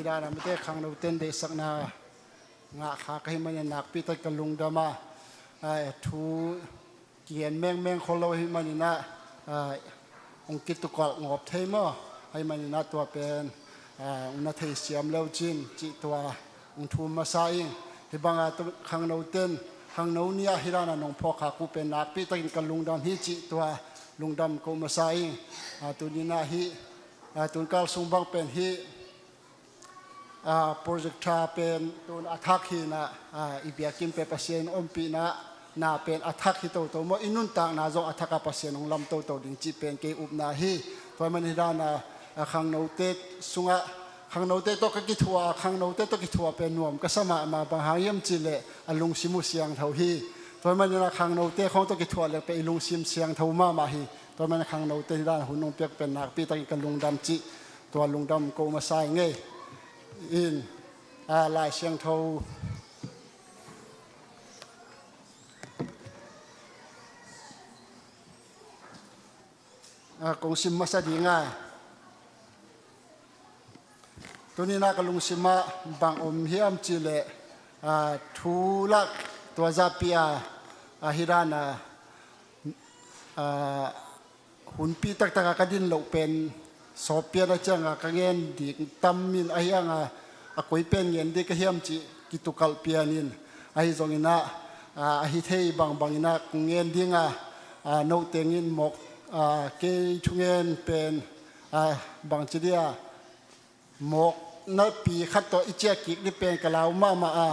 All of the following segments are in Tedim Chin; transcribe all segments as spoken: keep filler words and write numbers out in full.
Hi dan a mite khangnote in deihsakna ngah kha ka hih manin nakpi tak ka lungdam a, a, thu kigen mengmeng khol lo ahih manin ah, a, hong kitukalh ngawp thei maw? Ahih manin ah tua pen, a, hong na theisiam le uh cin cih tua hong thum masa ing. Hih bang a tu khangnote in, khangno ni ah hih dan a nong phawk khak uh pen nakpi takin ka lungdam hi cih tua lungdam ko masa ing. A, tuni in ah hih, a, tunkal sung bang pen hih, a, projector pen tun a thak hi in ah, a, i biakinn pen Pasian ompihna na pen a thak hi toto maw, i nuntakna zong a thak a Pasian hong lam toto ding cih pen kei upna hi. Tua ahih manin hih dan a, a, khangnote sungah, khangnote tawh ka kithuah, khangnote tawh kithuah pen nuam ka sa mahmah, bang hang hiam cih leh a lungsim uh siangtho hi. Tua ahih manin ah khangnote khawng tawh kithuah leh pen i lungsim siangtho mahmah hi. Tua ahih manin ah khangnote hih dan a hun hong piak pen nakpi takin ka lungdam cih tua lungdam ko masa ing ei. In, a, Lai Siangtho, a, kong sim masa ding a, tuni in ah ka lungsim ah bang om hiam cih leh, a, thu lak tua zahpi a, a, hih dan a, a, hunpi taktak a ka din loh pen sawt pian a ciang a ka ngen ding tam in ahi hang a, a koi pen ngen ding ka hiam cih kitukalh pian in, ahi zongin ah, a, a hi thei bangbang in ah kong ngen ding a, a, note in mawk, a, kei thungen pen, a, bangci dih a, mawkna pi khat tawh i ciah kik ding pen ka lau mahmah a,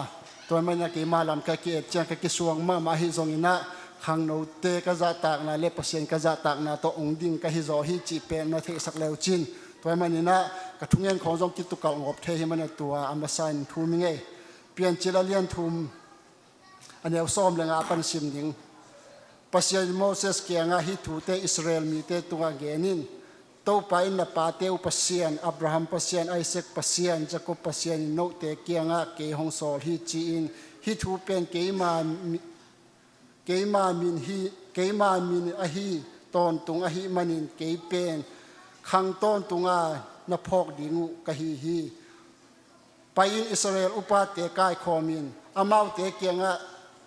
tua ahih manin ah keima lam ka ki-et ciang ka kisuang mahmah ahi zongin ah, khangnote ka zahtakna le Pasian ka zahtakna tawh hong ding ka hi zaw hi cih pen na theihsak le uh cin. Tua ahih manin ah ka thungen khawng zong kitukalh ngawp thei hi manin ah tua a masa in thum ing ei. Piancil a lian thum, a neu sawm le nga pan sim ding. Pasian in Moses kiangah hih thute Israel mite tungah gen in, Topa in na pate uh Pasian, Abraham Pasian, Isaac Pasian, Jacob Pasian in note kiangah kei hong sawl hi ci-in, hih thu pen keima mi-, keima min hi, keima min ahi tawntung ahih manin kei pen khang tawntunga na phawk ding uh ka hi hi. Pai-in Israel upate kaikhawm in, amaute kiangah,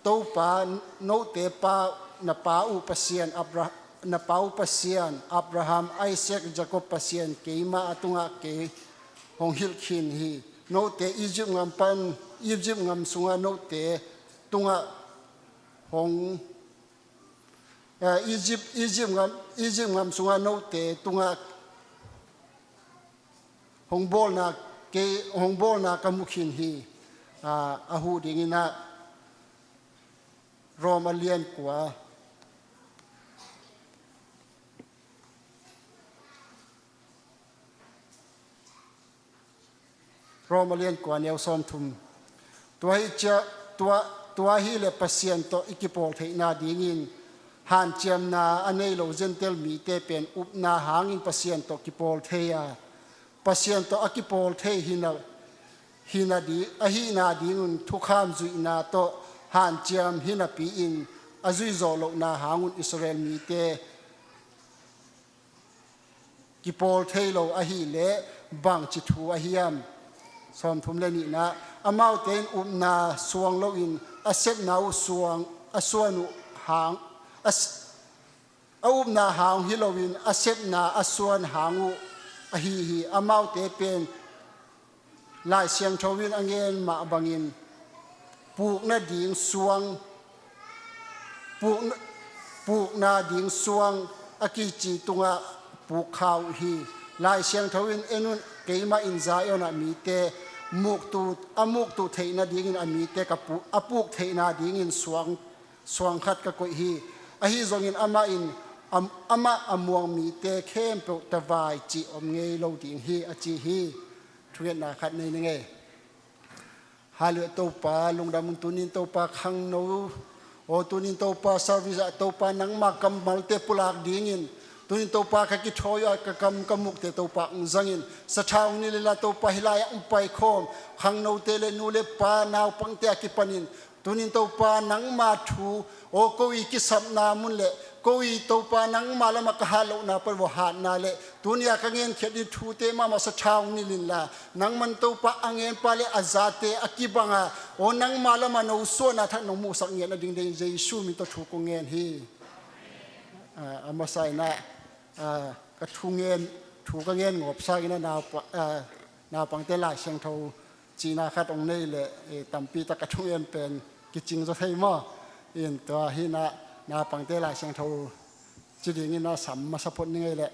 Topa, note pa, na pa uh Pasian Abra-, na pa uh Pasian, Abraham, Isaac, Jacob Pasian, keima a tungah kei hong hilh khin hi. Note Egypt ngam pan, Egypt ngam sungah note tungah hong, eh, Egypt, Egypt ngam, Egypt ngam sungah note tungah hong bawlna kei, hong bawlna ka mu khin hi. A, a huh dingin ah Rom a lian kua, Rom a lian kua neu sawm thum. Tua hi cia, tua, tua hi leh Pasian tawh i kipawl theihna dingin hanciamna a nei lo Gentile mite pen upna hangin Pasian tawh kipawl thei a, Pasian tawh a kipawl thei hi na, hi na di, ahihna dingun thukham zuihna tawh hanciam hi napi-in a zuih zawh lohna hangun Israel mite kipawl thei lo ahih leh bangci thu a hiam? Sawmthum le nihna, amaute in upna suang loin a sepna uh suang, a suan uh hang, a s-, a upna hang hi loin a sepna a suan hang uh ahi hi. Amaute pen Lai Siangtho in a ngen mah bangin pukna ding suang, pukna, pukna ding suang a kici tungah puk kha uh hi. Lai Siangtho in, en un, keimah in Zion ah mite muktu, a muktu theihna dingin a mite ka pu-, a puk theihna dingin suang, suang khat ka koih hi. Ahi zongin amah in, am-, amah a muang mite khempeuh tavai cih om ngei lo ding hi, a ci hi. Thungetna khat nei ning ei. Hallelujah, Topa, lungdam un. Tunin Topa khangno, aw tunin Topa service ah Topa nangma kammalte pulak dingin, tunin Topa ka kithawi a ka kam ka mukte Topa hong zangin, sathau hong ni lila Topa hih lai-ah hong paikhawm khangnote le nu le pa naupangte a kipanin, tunin Topa nangma thu, aw ko i kisapna mun le Ko i Topa, nangma lamah ka hat lohna pan vawh hatna le tuni-a ka ngenkhiat ding thute mahmah sa tha hong nilh inla, nangman Topa a ngenpa le a zate a kibang a, aw nangma lamah no suahna thak nong muhsak ngiat nading deih Jesu min tawh thu kong ngen hi. A, a masa inah, a, ka thu ngen, thu ka ngen ngawp sa inah naupa, a, naupangte Lai Siangtho cihna khat hong nei leh, eh, tampi tak a thungen pen kicing zaw thei maw? In tua hi inah naupangte Lai Siangtho ci ding inah sam masa phot ni ngei leh.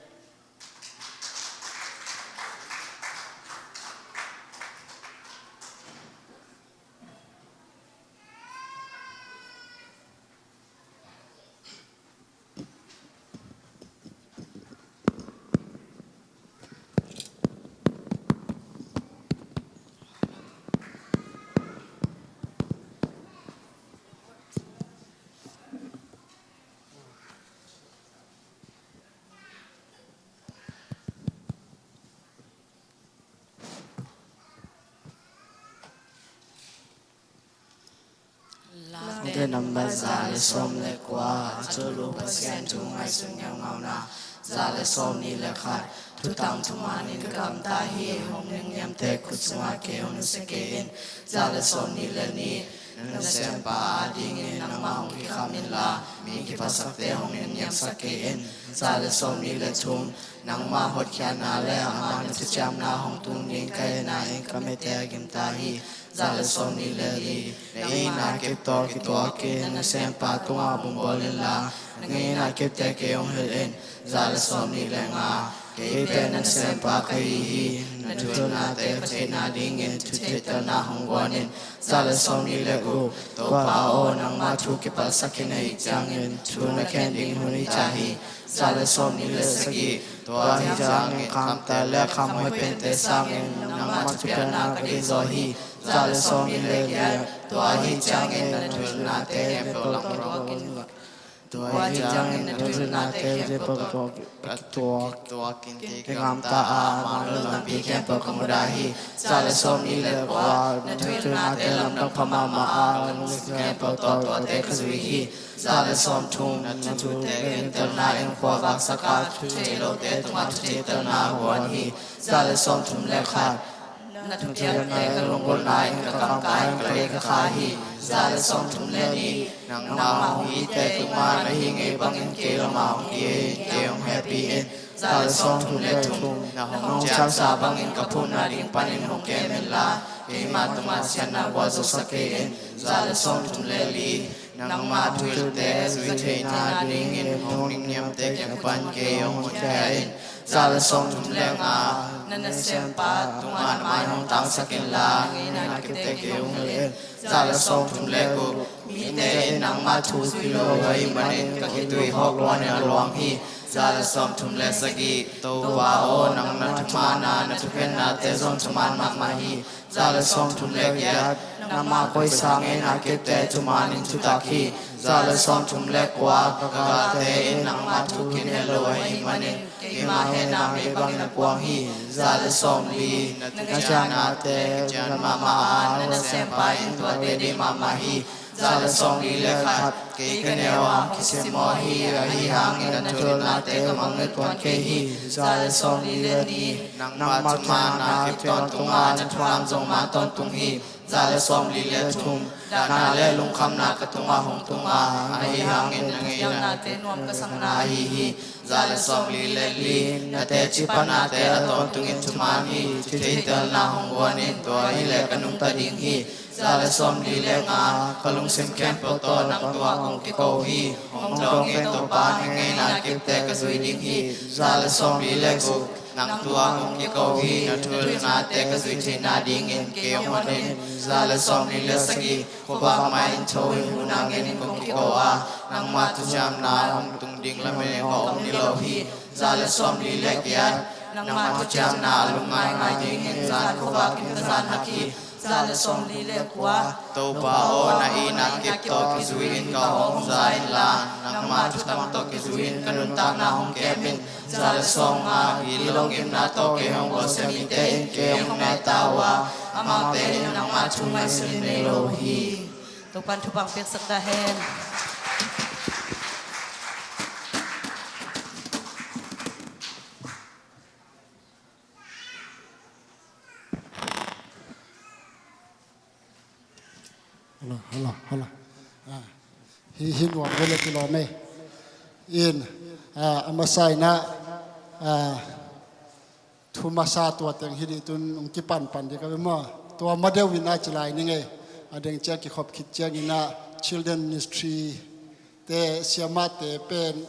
Late nambat za le sawm le kua, a thulu Pasian thu ngaihsun ngaungauna, za le sawm nih le khat, thutang thuman in ka gamta hi, hong ningniamte khut sungah kei hong nusia kei in, za le sawm nih le nih, na nasempa adingin nangmah hong kikham inla, mi kiphatsakte hong ningniamsak kei in, za le sawm nih le thum, nangmah hotkhiatna le amah na thuciamna hong tung ding ka hehna in ka mitte a gimta hi, za le sawm nih le li, na itna kip tawh kituakin na nasempa tungah bungbawl inla, na itna kipte kei hong hilh in, za le sawm nih le nga, kei pen na nasempa ka hi hi, na thuhilhnate ka theihna dingin thu theihtelna hong guan in, za le sawm nih le guk, Topa aw, nangmah thu kipalsak khin ahih ciangin thu na khen ding hun hi ta hi, za le sawm nih le sagih, tua ahih ciangin khamte le khamhoih pente sangin nangmah thupiakna ka deih zaw hi, za le sawm nih le giat, tua ahih ciangin na thuhilhnate khempeuh lamdang tua ahih ciangin na thuhilhnate khempeuh tuak, tuak, tuakin kei ka gamta a, amah lunglampi khempeuh ka mudah hi, za le sawm nih le kua, na thuhilhnate lamdang pha mahmah a, lungsim khempeuh tawh tuate ka zui hi, za le sawm thum, na thute ka gingtelna in khuavak sak a, thu thei lote tungah thu theihtelna a guan hi, za le sawm thum le khat, na thupiakte ka lunggulhna in ka kamkai in ka lei ka kha hi, za le sawm thum le nih, nangmah hong itte tungah na hih ngei bangin kei lamah hong i in, kei hong hehpih in, za le sawm thum le thum, na hong ciamsa bangin ka phunna ding panin hong kem inla, keima tungah siatna gualzosak kei in, za le sawm thum le li, nangmah thuhilhte ka zui theihna dingin hong ningniamte kiang pan kei hong honkhia in, za le sawm thum le nga, na nasempa tungah na mai hong tangsak inla, na itna kipte kei hong hilh in, za le sawm thum le guk, mite in nangmah thu zui lo ahih manin ka khitui hawk luanin a luang hi, za le sawm thum le sagih, Topa aw, nang na thumanna, na thukhennate zong thuman mahmah hi, za le sawm thum le giat, nangmah koi sangin a kipte thumanin thutak hi, za le sawm thum le kua, ka galte in nangmah thu kin het lo ahih manin keima hehna mei bangin a kuang hi, za le sawm li, na thuciamnate cian mahmah a, na nasempa in tuate deih mahmah hi, za le sawm li le khat, kei ka neu a kisimaw hi, ahi hangin na thuhilhnate ka mangngilh tuan kei hi, za le sawm li le nih, nangmah thumanna kip tawntungah na thukham zong man tawntung hi, za le sawm li le thum, dahna le lungkhamna ka tungah hong tung a, ahi hangin na ngeina nuam ka sakna ahi hi, za le sawm li le li, na teci panate a tawntungin thuman hi, thu theihtelna hong guan in, tua hileh ka nungta ding hi, za le sawm li le nga, ka lungsim khempeuh tawh nang tungah kong kiko hi, hong dawng in Topa, na ngeina kipte ka zui ding hi, za le sawm li le guk, nang tungah kong kiko hi, na thuhilhnate ka zui theihna dingin kei hong hon in, za le sawm li le sagih, khuavak mai in tho in hun a ngen in kong kiko a, nangmah thuciamna hong tung ding lamen ka om ni lo hi, za le sawm li le giat, nangmah thuciamna a lungngaingai dingin zan khuavak in ka zan hak hi, za le sawm li le kua, Topa aw, na itna kip tawh kizui in ka hong za inla, nangmah thuthang tawh kizui in ka nuntakna hong kem in, za le sawm nga, hih lungkimna tawh kei hong bawlsia mite in kei hong naita uh a, amaute in nangmah thu ngaihsun in nei lo hi. Topa'n thupha piaksak ta hen. Hala, hala, hala. Hi hi nuam vele kilawm ei. In a masa inah thu masa tua teng hi dih tun hong kipanpan dih ka ve maw? Tua madeu inah ci lai ning ei. A deng ciang kikhop khit cianginah children ministry te siamahte pen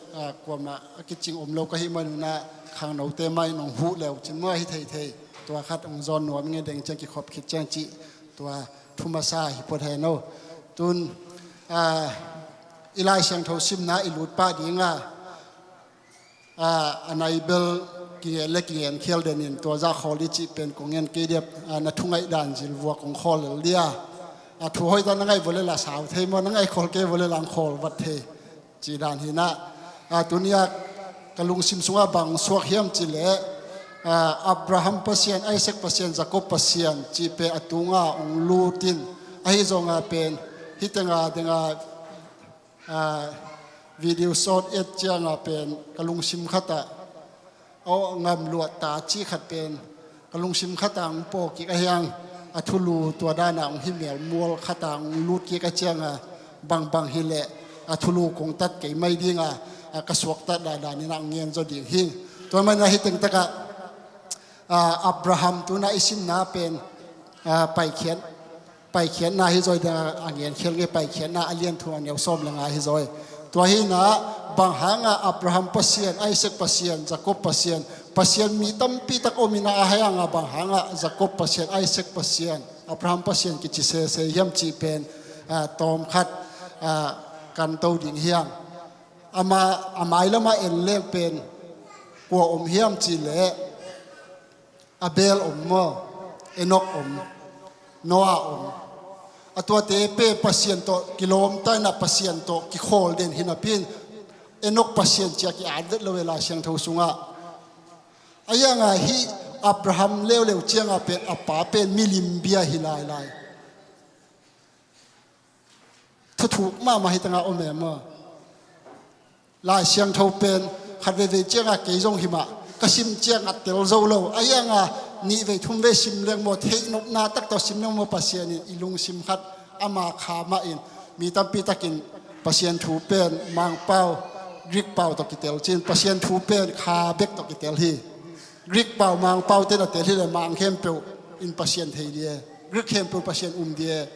kuamah a kicing om lo ka hih manunah khangnote mah in hong huh leu cin maw hi theithei. Tua khat hong zawn nuam ing ei, deng ciang kikhop khit ciang cih tua thu masa hi phot hen o. Tun i Lai Siangtho simna i lut pah dinga a nai bel kingen le kingen khial denin tua zah khawl dih cih pen kong ngen kei diam. Na thu ngaih dan zil vua kong khawl lel dia. A thu hoih dan na ngaih vua le la sau thei maw, na ngaih khawl kei vua le la hong khawl vat thei. Cih dan hinah a tuni-ah ka lungsim sungah bang suak hiam cihleh Abraham Pasian, Isaac Pasian, Jacob Pasian cih pen a tunga hong lutin ahi zonga pen hitenga denga video sawt et cianga pen ka lungsim khatah a ngamluah ta cih khat pen ka lungsim khatah hong paw kik ahiang a thulu tua dana hong hi melmual khatah hong lut kik a cianga bangbang hileh a thulu kong tat kei mai dinga ka suaktat dahdaninah hong ngen zaw ding hi. Tua manah hi tengtakah Abraham tuna i simna pen paikhiat paikhiatna hi zaw ding a ngenkhial ngei, paikhiatna a lian thum a neu sawm le nga hi zaw. Tua hinah bang hanga Abraham Pasian, Isaac Pasian, Jacob Pasian, Pasian mi tampi tak om inah a haianga bang hanga Jacob Pasian, Isaac Pasian, Abraham Pasian kici sese hiam cih pen tawm khat kan to ding hiam? Ama a mailamah en leng pen kua om hiam cihleh Abel om maw, Enok om, Noah om. A tuate pen Pasian tawh kilawmta inah Pasian tawh kikhawl den hinapi in Enok Pasian cia ki-at vet lo e Lai Siangtho sungah. A hianga hih Abraham leuleu cianga pen a pa pen milimbia hi lailai. Thuthuk mahmah hi tanga om e maw? Lai Siangtho pen khat veivei cianga kei zong himah ka sim cianga tel zo lo. A hianga nih vei thum vei sim leng maw, theihnopna tak tawh sim leng maw, Pasian in i lungsim khat ama kha mah in mi tampi takin Pasian thu pen Mangpau Greek pau tawh kitel cin, Pasian thu pen kha bek tawh kitel hi. Greek pau Mangpau ten a tel hileh Mang khempeuh in Pasian thei dih e, Greek khempeuh Pasian um dih e.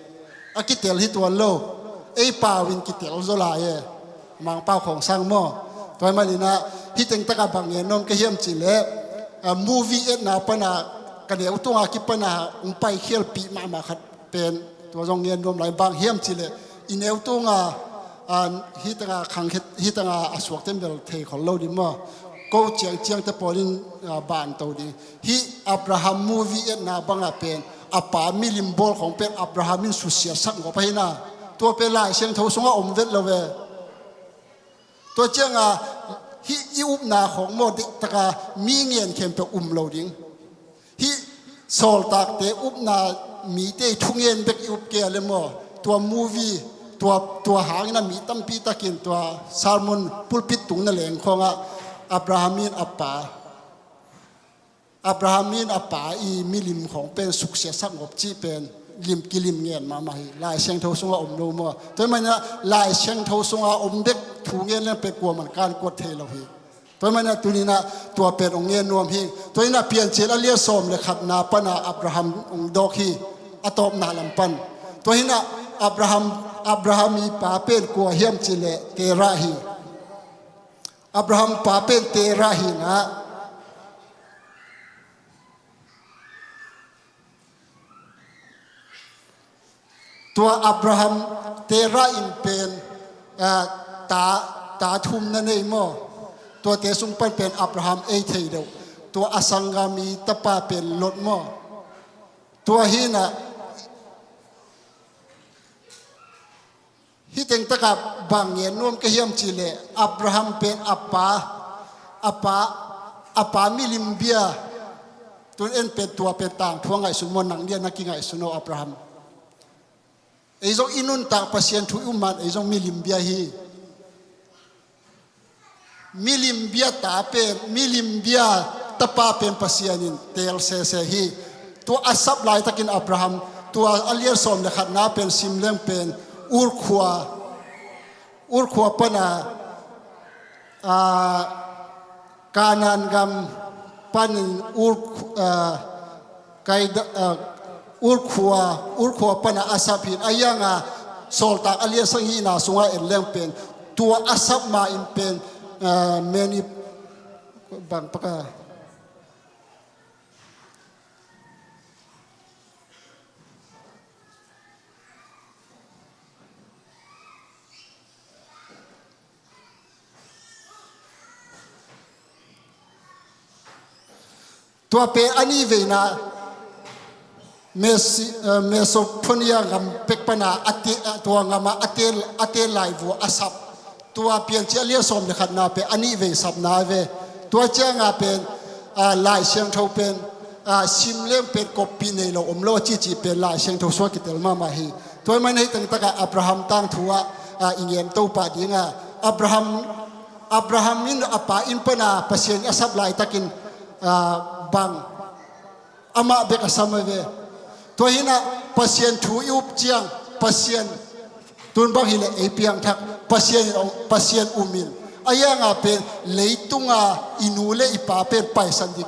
A kitel hi tuan lo. Ei pau in kitel zaw lai e. Mangpau khawng sang maw? Tua hi maninah hi tengtakah bang ngen nuam ka hiam cihleh movie etna pana ka neu tunga kipana hong paikhialpih mahmah khat pen tua zong ngen nuam lai. Bang hiam cihleh i neu tunga hitanga khang hitanga a suakte bel thei khol lo ding maw? Ko ciangciangte pawl in ban to ding. Hih Abraham movie etna bangah pen a pa milim bawl khawng pen Abraham in susia sak ngawp ahina. Tua pen Lai Siangtho sungah om vet lo ve. Tua cianga hih i upna khawng maw, dihtaka mi ngen khempeuh um lo ding. Hih sawltakte upna mite i thungen bek i up kei a le maw, tua movie tua tua hangin a mi tampi takin tua sermon pulpit tung na leng khawngah Abraham in a pa Abraham in a pa i milim khawng pen suksiasak ngop cih pen lim kilim ngen mahmah hi. Lai Siangtho sungah om lo maw? Tua hi manah Lai Siangtho sungah om dek thu ngen leng pen kuaman kan kuat thei lo hi. Tua hi manah tuninah tua pen hong ngen nuam hi. Tua hinah Piancil a lian sawm le khatna pana Abraham hong dawk hi. A tawpna lam pan tua hinah Abraham Abraham i pa pen kua hiam cihleh Terah hi. Abraham pa pen Terah hinah tua Abraham Terah in pen ta ta thum na nei maw? Tuate sung pan pen Abraham ei thei deuh. Tua a sanggam i tapa pen Lot maw? Tua hinah Hih tengtakah bang ngen nuam ka hiam cihleh Abraham pen a pa a pa a pa milim bia tun en pen tua pen tangthu a ngaihsun maw? Nang dia na kingaihsun aw Abraham. Ei zong i nuntak Pasian thu i um man ei zong milim bia hi. Milim bia ta pen milim bia tapa pen Pasian in teel sese hi. Tua a sap laitakin Abraham Tua a lian sawm le khatna pen sim leng pen Ur khua, Ur khua pana, aa, Kanaan gam panin Ur, aa, Kaida, aa, Ur khua, Ur khua pana a sap hi. A hianga Sawltak a lian sagihna sunga en leng pen tua a sap ma in pen, aa, meni bang paka Tua pen a nih veina Mesi-, eh, Mesopotamia gam pek pana a te-, eh, tua gama a tel, a tel lai vua a sap. Tua Piancil a lian sawm le khatna pen a nih vei sapna ve. Tua cianga pen, ah, Lai Siangtho pen, ah, sim leng pen koppi nei lo om lo a cici pen Lai Siangtho sua kitel mahmah hi. Tua ahih manin hih tengtaka Abraham tangthu ah, ah, i ngen to pah dinga Abraham, Abraham in a pa inn pana Pasian a sap laitakin, ah, bang amah bek a sam a ve. Tua hinah Pasian thu i up ciang Pasian tun bang hileh ei piangthak Pasian, Pasian um in a hianga pen leitunga i nu le i pa pen paisan dik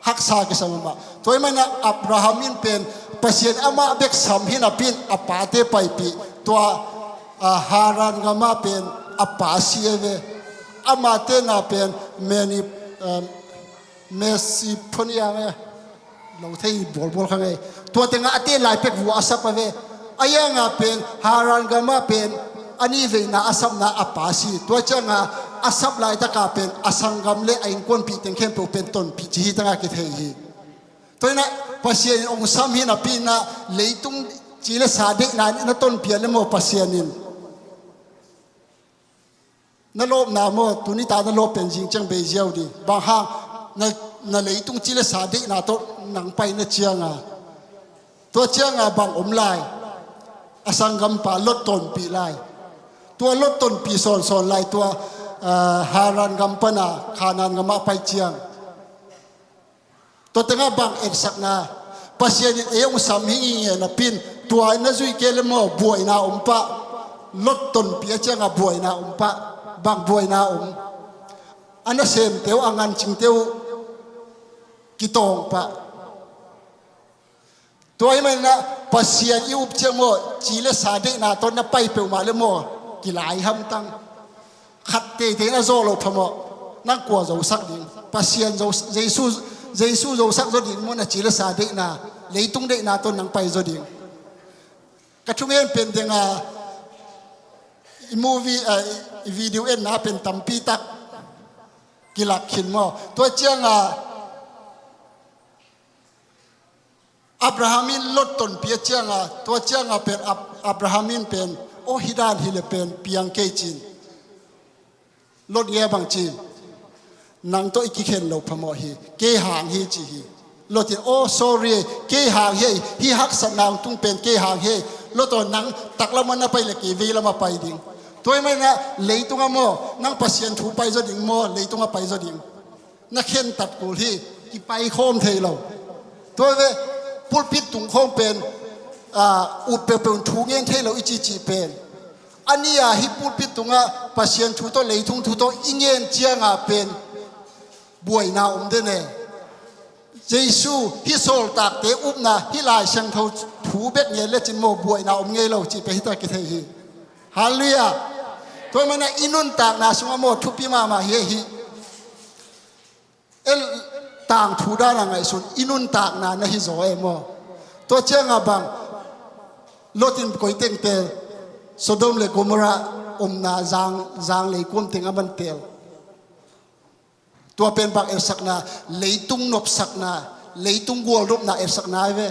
haksa kisam amah. Tua ahih manin Abraham in pen Pasian amah bek sam hi napi in a pate paipih tua, ah, Haran gama pen a pa si a ve. Amate na pen meni, ah, Mesopotamia nge lo thei bualbual kha ngei. Tua tengah a tel lai pek vua a sap a ve. A hianga pen Haran gama pen a nih veina a sapna a pa si. Tua cianga a sap laitaka pen a sanggam le a innkuanpih teng khempeuh pen tonpih ci hi tengah kithei hi. Tua hinah Pasian in ong sam hi napi inah leitung ci le sa deihna na tonpih a le maw Pasian in na lawpna maw, tuni ta na lawp pen zing ciang bei ziau ding. Bang hang na, na leitung ci le sa deihna tawh nang paina cianga, tua cianga bang om lai? A sanggampa Lot tonpih lai. Tua Lot tonpih sawnsawn lai tua, ah, Haran gam pana Kanaan gama pai ciang. Tua tengah bang etsakna, Pasian in ei hong sam hi ngei napi in tua na zuih kei le maw buaina om pah. Lot tonpih a cianga buaina om pah. Bang buaina om? A nasemte uh a ngancingte uh kitawng pah. Tua ahih maninah Pasian i up ciang maw ci le sa deihna tawh na pai peuhmah le maw kilai hamtang. Khat teitei na zawh loh phamawh. Nang kua zosak ding? Pasian zo, Jesu, Jesu zosak zaw ding maw, na ci le sa deihna, leitung deihna tawh nang pai zaw ding? Ka thungen pen denga i movie, ah, i, i video enna pen tampi tak kilak khin maw? Tua cianga Abraham in Lot tonpih a cianga, tua cianga pen Ab-, Abraham in pen, aw, hih dan hileh pen piang kei cin. Lot nge bang ci? Nang tawh i kikhen lo phamawh hi, kei hang hi ci hi. Lot in, aw, sorry, kei hang hi, hih haksatna hong tung pen kei hang hi. Lot aw, nang taklamah na pai le kei veilamah pai ding. Tua ahih maninah leitungah maw, nang Pasian thu pai zaw ding maw, leitungah pai zaw ding? Na khentat kul hi, kipaikhawm thei lo. Tua ve, pulpit tung khawng pen, ah, ut peuhpeuh in thu ngen thei lo i cihcih pen. A nih a hih pulpit tungah Pasian thu tawh leitung thu tawh i ngen cianga pen buaina om den e. Jesu hih sawltakte upna hih Lai Siangtho thu bek ngen lecin maw buaina om ngei lo cih pen hita kithei hi. Halleluiah. Tua ahih maninah i nuntakna sungah maw thupi mahmah hi, hih el tangthu dana ngaihsun i nuntakna na hi zaw e maw? Tua cianga bang Lot in koi teng tel? Sodom le Gomorrah omna zang, zang leikuam teng a man tel. Tua pen bang etsakna? Leitung nopsakna, leitung gualnopna etsakna hi ve.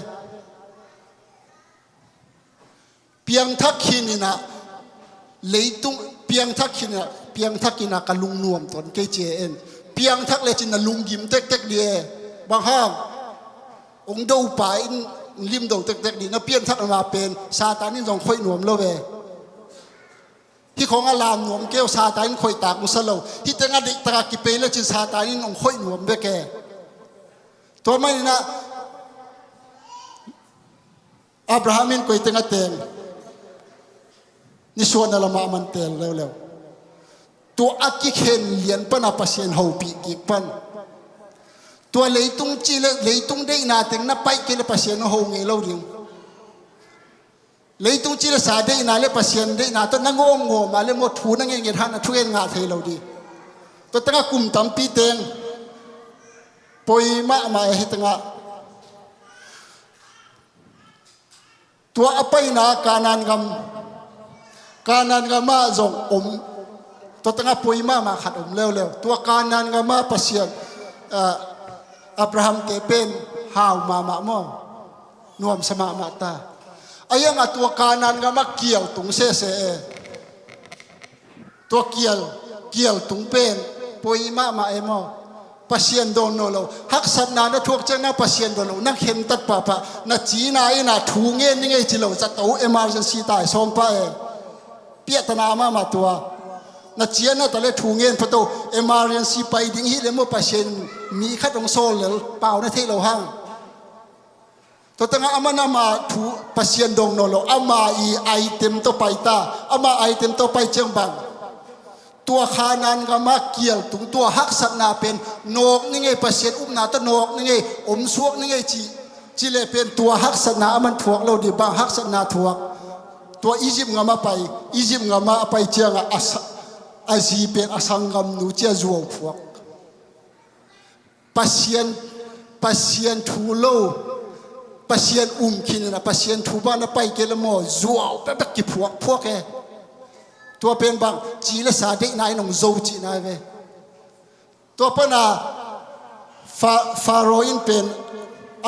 Piangthak khin inah, leitung piangthak khin inah, piangthak inah ka lungnuam tawn kei ci e en. Piangthak lecin na lunggim tektek dih e. Bang hang? Hong dopa in limdo tektek dih. Na piangthak na pen Satan in zong khoih nuam lo ve. Hih khawng a lam nuam kei uh, Satan in khoih tak musa lo. Hih tengah deihtaka kipei lecin Satan in hong khoih nuam bek e. Tua maninah Abraham in koi teng a teng, nisuahna lamah a man teel leuleu. Tua a kikhen lian pana Pasian hopih kik pan, tua leitung ci le leitung deihna teng na paih kei le Pasian hong ho ngei lo ding. Leitung ci le sa deihna le Pasian deihna tawh na ngawm ngawm a le maw, thu na ngen ngen hang na thungen ngah thei lo ding. Tua tengah kum tampi teng poi mahmah e. Hih tengah tua a paina Kanaan gam, Kanaan gamah zong om. Tua tengah poi mahmah khat om leuleu. Tua Kanaan gamah Pasian, ah, Abraham te pen hau mahmah maw, nuamsa mahmah ta. A hiangah tua Kanaan gamah kial tung sese e. Tua kial, kial tung pen poi mahmah e maw. Pasian dawn nawn lo, haksatna na thuak ciang na Pasian dawn lo, na khentat pahpah, na cina innah thu ngen ni ngei ci lo, zato emergency tai sawm pah e. Piahtana mahmah tua. Na cianna ta le thu ngen pah to, emergency pai ding hi le maw, Pasian mi khat hong sawl lel pau na theih lo hang. Tua tengah aman ama thu Pasian dong nawn lo, ama i item tawh pai ta, ama item tawh pai ciang bang, tua Kanaan gamah kial tung, tua haksatna pen nawk ni ngei, Pasian upna tawh nawk ni ngei, omsuak ni ngei ci, ci le pen tua haksatna aman thuak lo dih. Bang haksatna thuak? Tua Egypt gamah pai, Egypt gamah a pai ciangah a sa-, a zi pen a sanggamnu cia zuau phuak. Pasian, Pasian thu lo, Pasian um khin inah, Pasian thu bang na pai kei le maw, zuau bekbek kiphuak phuak e. Tua pen bang, ci le sa deihna in hong zo cihna hi ve. Tua pana Fa-, Faro in pen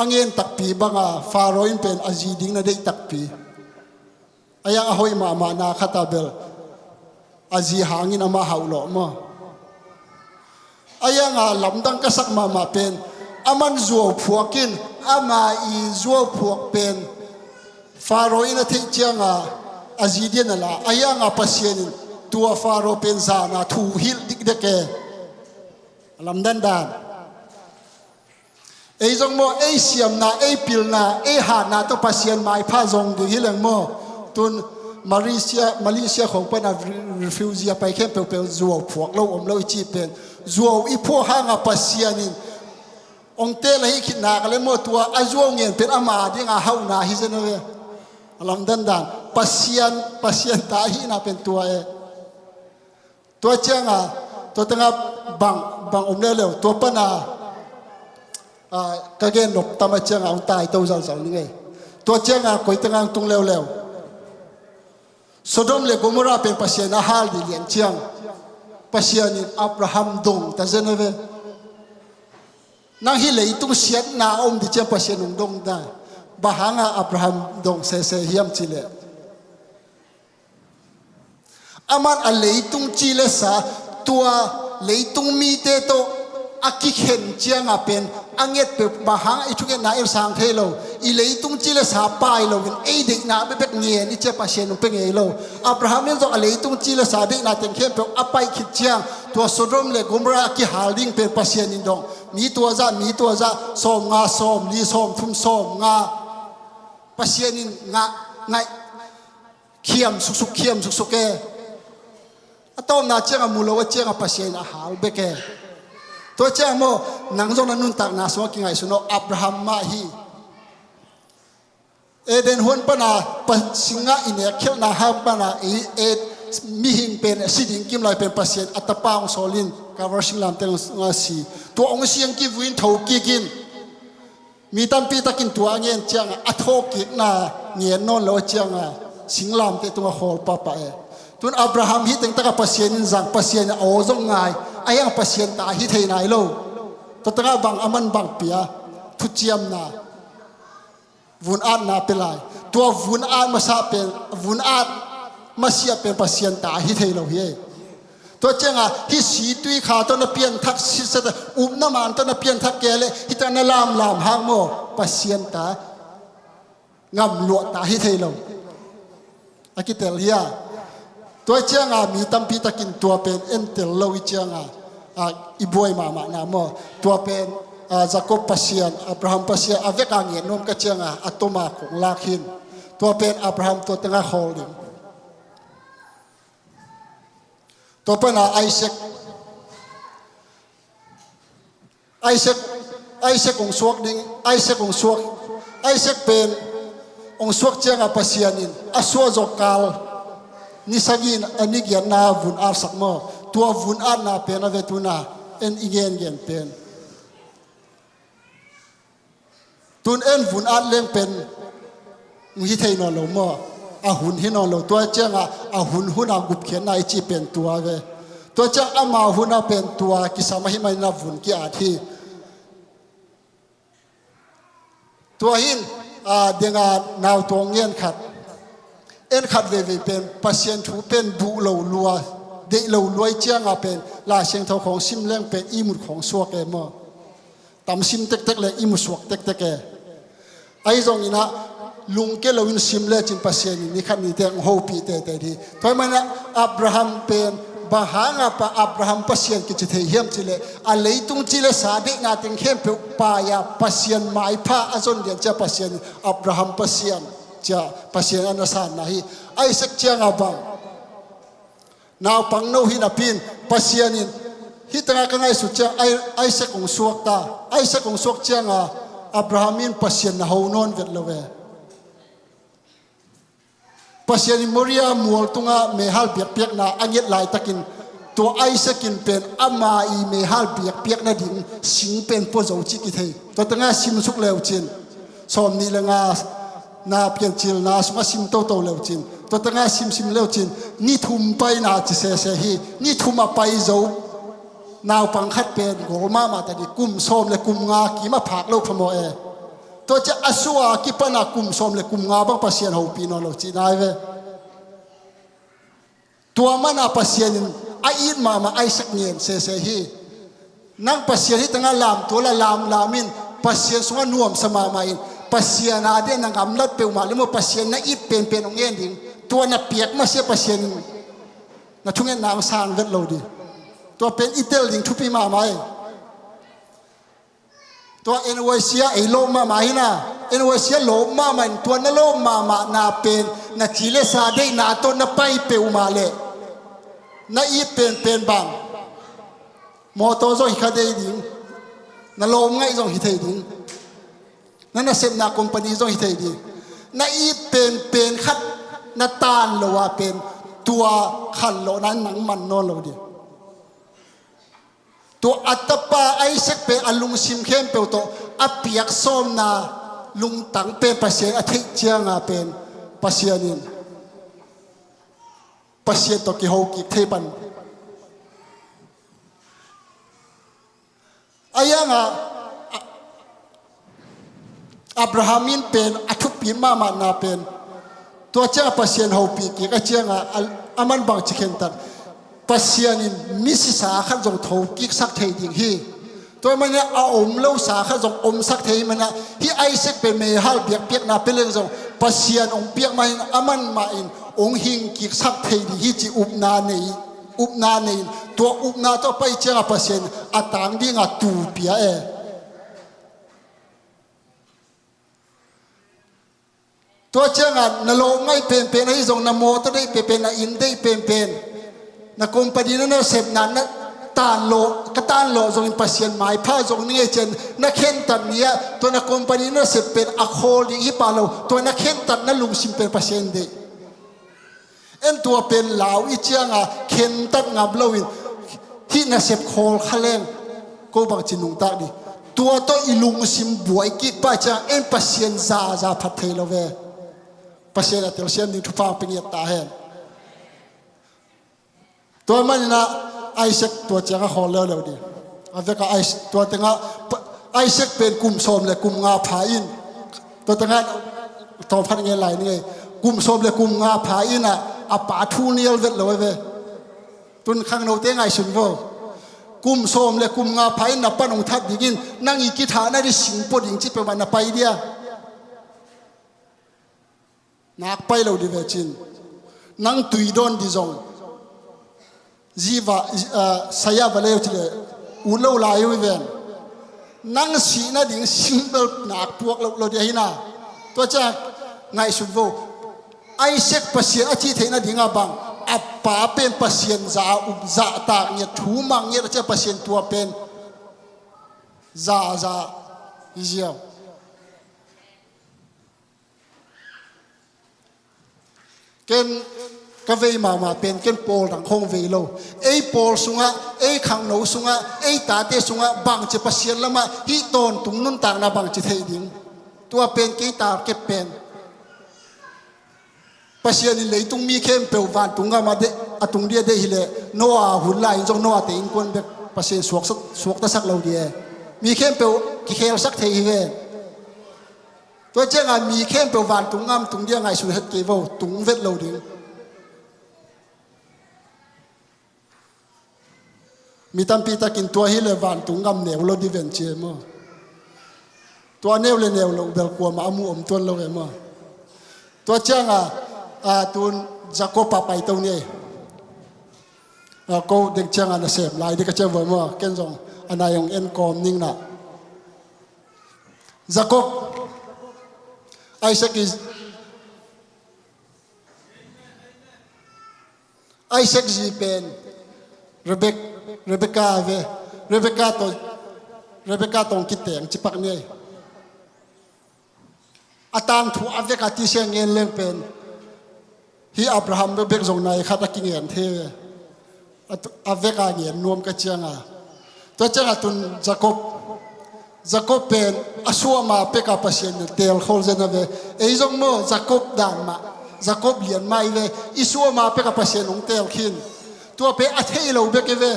a ngen takpi banga, Faro in pen a zi ding na deih takpi. A hiang a hoih mahmahna khat a bel a zi hangin amah hauh lawh maw. A hianga lamdang ka sak mahmah pen, aman zuau phuak in, ama i zuau phuak pen Faro in a theih cianga a zi dian a la. A hianga Pasian in tua Faro pen zana thu hilh dikdek e. A lamdang dan. Ei zong maw, ei siamna, ei pilna, ei hatna tawh Pasian maipha zong ding hi leng maw. Tun Malaysia, Malaysia khong pana re-, refugee a pai khempeuh peuh zuau phuak lo om lo i cih pen, zuau i phuak hanga Pasian in hong teel ahih khit nak le maw, tua a zuau ngen pen ama dinga hauhna hi zen ve. A lamdang dan. Pasian, Pasian ta ahihna pen tua e. Tua cianga, tua tengah bang, bang om leuleu, tua pana, ah, ka gen nop tam a cianga hong taito zalzal ni ngei. Tua cianga koi tengah hong tung leuleu. Sodom le Gomorrah pen Pasian a hal dih lian ciang, Pasian in Abraham dong ta zen ve. Nang hih leitung siatna a om dih ciang Pasian hong dong ta. Bang hanga Abraham dong sese hiam cih leh, aman a leitung ci le sa, tua leitung mite tawh a kikhen cianga pen a nget peuh, bang hang i thungetna en sang thei lo. I leitung ci le sa pai loin ei deihna bekbek ngen i cia Pasian hong pia ngei lo. Abraham in zong a leitung ci le sa deihna teng khempeuh a paih khit ciang, tua Sodom le Gomorrah a kihal ding pen Pasian in dong, mi tua zah, mi tua zah, sawm nga, sawm li, sawm thum, sawm nga, Pasian in ngah, ngaih, khiam suksuk, khiam suksuk e. A tawpna cianga mu lo a cianga Pasian a hal bek e. Tua cianga maw, nang zong na nuntakna sungah kingaihsun aw, Abraham mah hi. Eden huan pana pa-, singah i nek khialhna hang pana i, e, mihing pen a si ding kim lai pen Pasian a tapa hong sawl in, Kalvari singlamteh sungah si. Tua hong siang kivui in tho kik in. Mi tampi takin tua a ngen cianga a thawhkikna ngen nawn lo a cianga singlamteh tungah khawl pahpah e. Tun Abraham hih tengtaka Pasian in zang, Pasian in a aw zong ngai. A hiang Pasian ta hi thei nai lo. Tua tengah bang aman bang pia, thuciamna, vun-atna pia lai. Tua vun-at masa pen, vun-at masiah pen Pasian ta hi thei lo hi e. Tua cianga hih si tui kha tawh na pianthak sitset a, upna man tawh na pianthak kei leh, hih tengah na lamlam hang maw, Pasian ta, ngamluah ta hi thei lo. A kitel hi a. Tua cianga mi tampi takin tua pen entel lo i cianga, a, i buai mahmahna maw. Tua pen, a, Jacob Pasian, Abraham Pasian a veka ngen nuam ka cianga a toma kong lak hin. Tua pen Abraham tua tengah khawl ding. Tua pana Isaac, Isaac, Isaac hong suak ding, Isaac hong suak, Isaac pen hong suak cianga Pasian in a suah zawh kal ni sagih in a ni giatna vun atsak maw? Tua vun atna pen a ve tuna en i gengen pen. Tun en vun at leng pen hi thei nawn lo maw? A hun hi nawn lo. Tua cianga a hun huna gupkhiatna i cih pen tua ve. Tua ciang ama huna pen tua kisam ahi manin a vun ki-at hi. Tua hin, a, denga nau tuang ngen khat, en khat veivei pen Pasian thu pen duh lo lua, deih lo lua i cianga pen Lai Siangtho khawng sim leng pen i mut khawng suak e maw? Tam sim tektek le i mu suak tektek e. Ahi zongin ah lungke loin sim lecin Pasian in ni khat ni teng hopih tete ding. Tua hi manin ah Abraham pen bang hanga pa Abraham Pasian kici thei hiam cileh a leitung ci le sa deihna teng khempeuh pai-a Pasian maipha a zon lian cia Pasian in Abraham Pasian cia Pasian a na sanna hi. Isaac cianga bang naupang no hi napi in Pasian in hih tengah ka ngaihsut ciang Ai-, Isaac hong suak ta. Isaac hong suak cianga Abraham in Pasian na ho nawn vet lo ve. Pasian in Moria mual tungah meihal biakpiakna a nget laitakin tua Isaac in pen ama i meihal biakpiak nading sing pen pua zo cih kithei. Tua tengah simsuk leucin sawm nih le nga na Piancilna sungah sim toto leucin, tua tengah simsim leucin ni thum paina ci sese hi. Ni thum a pai zo naupang khat pen gol mahmah ta dih, kum sawm le kum nga kim a phak lo phamawh e. Tua ciah a sua kipana kum sawm le kum nga bang Pasian hopih nawn lo cihna hi ve. Tua mana Pasian in a it mahmah Isaac ngen sese hi. Nang Pasian hih tengah lamtual a lamlam in Pasian sungah nuamsa mahmah in Pasian a deh na ngamlat peuhmah le maw Pasian na it penpen hong ngen ding. Tua na piak masia Pasian in na thungetna hong sang vet lo dih. Tua pen i tel ding thupi mahmah e. Tua N Y C ah ei lawp mahmah hi na, N Y C ah lawp mahmah in tua na lawp mahmah na pen na ci le sa deihna tawh na pai peuhmah leh na it penpen bang mawtaw zong hi kha dei ding, na lawm ngaih zong hi thei ding, na nasepna company zong hi thei ding. Na it penpen khat na taan lo ah pen tua khanlawhna in nang man nawn lo ding. Tua a tapa Isaac pen a lungsim khempeuh tawh a piaksawmna lungtang pen Pasian a theih cianga pen Pasian in Pasian tawh kiho kik thei pan. A yanga Abraham in pen a thupi mahmahna pen tua cianga Pasian hopih kik a cianga a, a man bang ci khentat Pasian in misisa khat zong thokiksak thei ding hi. Tua hi manin a om losa khat zong omsak thei hi manin hih Isaac pen meihal biakpiakna pia leng zong Pasian hong piak mahin a man mah in hong hingkiksak thei ding hi ci upna nei, upna nei in tua upna tawh pai cianga Pasian a tang dinga tuu pia e. Tua cianga na lawm ngaih penpen ahi zong na mawtaw deih penpen na inn deih penpen na company na nasepna na tanlawh ka tanlawh zongin Pasian maipha zong ni ngei cian na khentat ni-ah tua na company na nasep pen a khawl ding hi pah lo tua na khentat na lungsim pen Pasian deih. En tua pen lau i cianga khentat ngam loin hih nasep khawl kha leng ko bangci nungtak dih. Tua tawh i lungsim buai kik pah ciang en Pasian zaza phat thei lo ve. Pasian a telsiam ding thupha hong pia ngiat ta hen. Tua maninah Isaac tua cianga khawl leuleu dih. A veka Isaac tua tengah Isaac pen kum sawm le kum nga pha in tua tengah tawmphat ngen lai ni ngei. Kum sawm le kum nga pha inah a pa thu nial vet lo ve. Tun khangnote ngaihsun vo. Kum sawm le kum nga pha in na pan hong that dingin nang i kithahna dih singpua ding ci peuhmah na pai dia. Nak pai lo dih vecin nang tui dawn dih zong ziva saya va leu cileh ut lo lai uh i ven. Nang sihna ding singbel nak puak lo lo dih ahina. Tua ciang ngaihsut vo. Isaac Pasian a cih theih nadingah bang, a pa pen Pasian za a up, zahtak ngiat, thu mang ngiat a cih a Pasian tua pen za, za hi ziau. Ken ka vei mahmah pen ken pawl dang khong vei lo. Ei pawl sungah, ei khangno sungah, ei tate sungah bangci Pasian lamah hih tawntung nuntakna bangci theih ding. Tua pen kei target pen. Pasian in leitung mi khempeuh vantung gam a deih, a tung dih a deih hileh Noah hun lai in zong Noah te innkuan bek Pasian suaksak, suaktasak lo dih e. Mi khempeuh kikhelsak thei hi ve. Tua ciangah mi khempeuh vantung gam tung dih a ngaihsun het kei vo, tung vet lo ding. Mi tampi takin tua hileh vantung gam neu lo dih ven ci e maw. Tua neu le neu lo bel kuamah a mu om tuan lo e maw. Tua ciangah, a, tun Jacob a paito ni. A, ko dek ciangah na sem lai dek a ciang voi maw. Ken zong a nai hong en kawm ning na. Jacob, Isaac is Isaac zi pen Rebek-, Rebeka ve. Rebeka tawh, Rebeka tawh kiteng cipak ni. A tangthu a vek a tisiang ngen leng pen hi Abraham bek bek zong nai khat a kingen thei ve. A tu-, a vek a ngen nuam ka cianga. Tua cianga tun Jacob, Jacob pen a suama peka Pasian in telkhol zen a ve. Ei zong maw Jacob dan mah, Jacob lian mah i ve. I suama peka Pasian hong telkhin. Tua pen a thei lo bek i ve.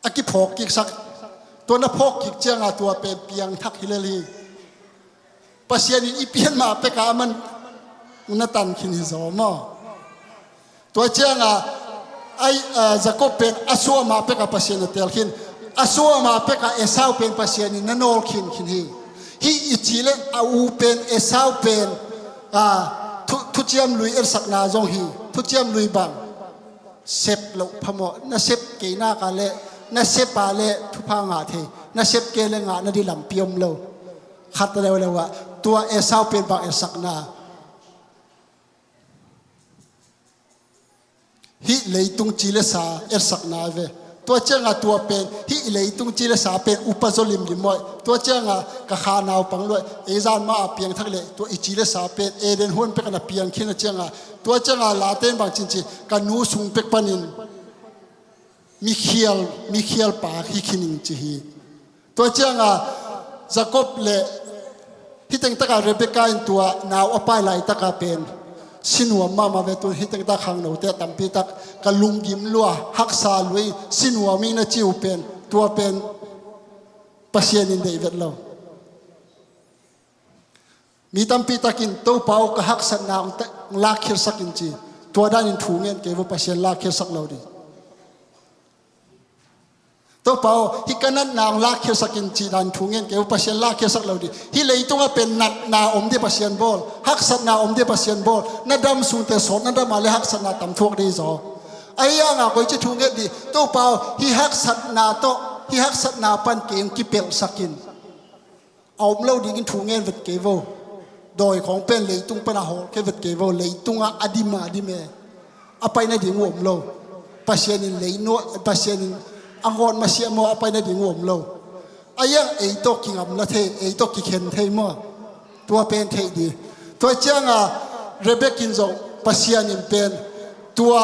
A kiphawk kiksak. Tua na phawk kik cianga tua pen piangthak hi lel hi. Pasian in i pian mah peka a man na tan khin hi zaw maw. Tua cianga ai, a, Jacob pen a suama peka Pasian a telkhin. A suama peka Esau pen Pasian in na nawl khin khin hi. Hi i ci le a u pen Esau pen, a, thu, thuciam lui etsakna zong hi. Thuciam lui bang sep loh phamawh, na sep kei nak a le, na sep a le thupha ngah thei, na sep kei le ngah na di lampi om lo. Khat leuleu ah tua Esau pen bang etsakna. Hih leitung ci le sa etsakna ve. Tua cianga tua pen hih leitung ci le sa pen upa zaw limlim mawh. Tua cianga ka kha naupang luai ei zan ma a piangthak le tua i ci le sa pen Eden huan pek a na piangkhin a cianga. Tua cianga laten bang cin ci ka nu sung pek panin mikhial, mikhial pa hi khining ci hi. Tua cianga Jacob le hiteng taka Rebecca in tua nau a pai laitaka pen sinuam mahmah ve tun hiteng tak khangnote a tampi tak ka lunggim lua haksa lui sinuam ing na ciu pen tua pen Pasian in deih vet lo. Mi tampi takin Topa aw ka haksatna hong ta-, hong lakkhiatsak in ci. Tua danin thu ngen kei vo Pasian lakkhiatsak lo ding. Topa aw hih ka natna hong lakkhiatsak in ci danin thu ngen kei vo Pasian lakkhiatsak lo ding. Hih leitungah pen natna om ding Pasian bawl, haksatna om ding Pasian bawl. Na dam sungte sawt na dam a le haksatna tam thuak ding zaw. Ahi hanga koici thu nget ding Topa aw hih haksatna tawh hih haksatna pan kei hong kipelhsak in. A om lo dingin thu ngen vet kei vo. Dawi khawng pen leitung pana hawl kei vet kei vo. Leitungah a dim a dim e. A pai nading uh om lo. Pasian in leinu-, Pasian in a ngawt masiah maw a pai nading uh om lo. A iang ei tawh kingam la thei, ei tawh kikhen thei maw. Tua pen theih ding. Tua cianga Rebek in zong Pasian in pen tua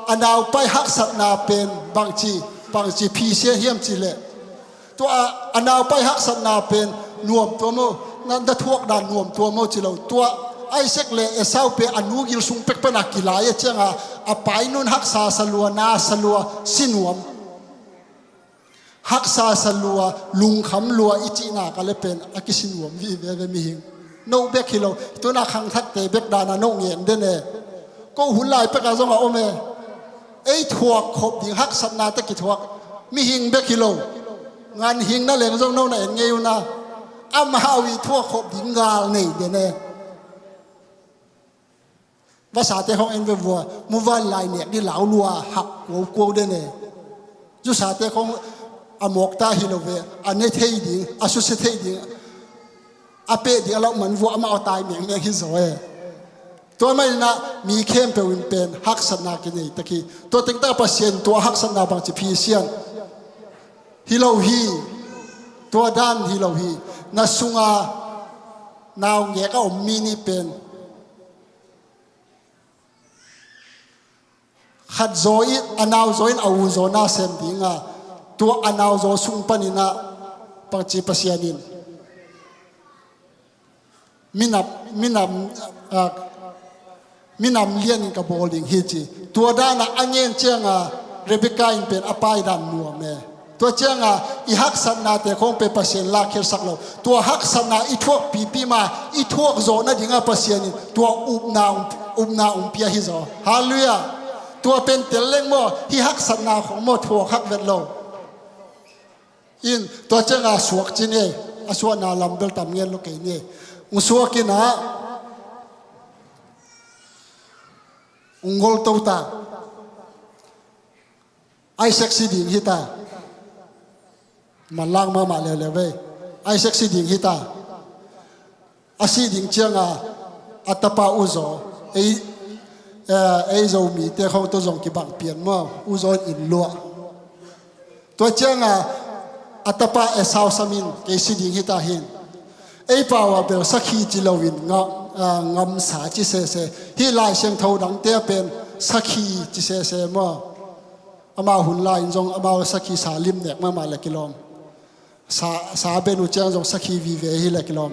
a naupai haksatna pen bangci, bangci phisia hiam ci leh. Tua a, a naupai haksatna pen nuam tua maw, na, na thuak dan nuam tua maw ci lo. Tua Isaac le Esau pen a nu gil sung pek pana kilai a cianga a painun haksa salua, na salua, sinuam. Haksa salua, lungkham lua i cihna ka le pen a kisinuam viveve mihing. No bek hi lo, tuna khangthakte bek dana no ngen den e. Ko hun lai peka zong a om e. Ei thuak khop ding haksatna te kithuak mihing bek hi lo. Ngan hing na leng zong no na en ngei una. Amau i thuak khop ding gal nei den e. Vasate khong en ve vua, muvan lai nek di lau lua hak kuau kuau den e. Zusate khong a mawkta hi lo ve, a ne thei ding, a suse thei ding. a peh ding a lauh man vua amah a tai mengmeng hi zaw e. Tua maninah mi khempeuh in pen haksatna kinei tak hi. Tua tengtaka Pasian tua haksatna bangci phi sian hi lo hi. Tua dan hi lo hi. Na sunga naungek a om mi nih pen khat zaw in, a nau zaw in a u zaw na sem dinga, tua a nau zaw sung paninah bangci Pasian in minam, minam, ah, minam lianin ka bawl ding hi ci. Tua dana a ngen cianga Rebekah in pen a paidan nuam e. Tua cianga i haksatnate khong pen Pasian lakkhiatsak lo. Tua haksatna i thuak pipi ma i thuak zawh nadinga Pasian in tua upna um, upna umpia hi zaw. Halleluiah. Tua pen tel leng maw, hi haksatna khong maw thuak hak vet lo. In tua cianga suak cin ei, a suahna lam bel tam ngen lo kei ni ei. Ung suak inah ung gol to ta. Isaac si ding hita. Manlang mahmah leuleu vei. Isaac si ding hita. A si ding cianga a tapa u zaw, ei, eh, ei Zomite khong tawh zong kibang pian maw, u zaw in luah. Tua cianga a tapa Esau samin kei si ding hita hin. Ei pau a bel sakhi ci loin nga-, ah, ngamsa ci sese. Hih Lai Siangtho dangte a pen sakhi ci sese maw. Amau hun lai in zong amau sakhi sa lim nek mahmah le kilawm. Sa, sa ben uh ciang zong sakhi vive hi le kilawm.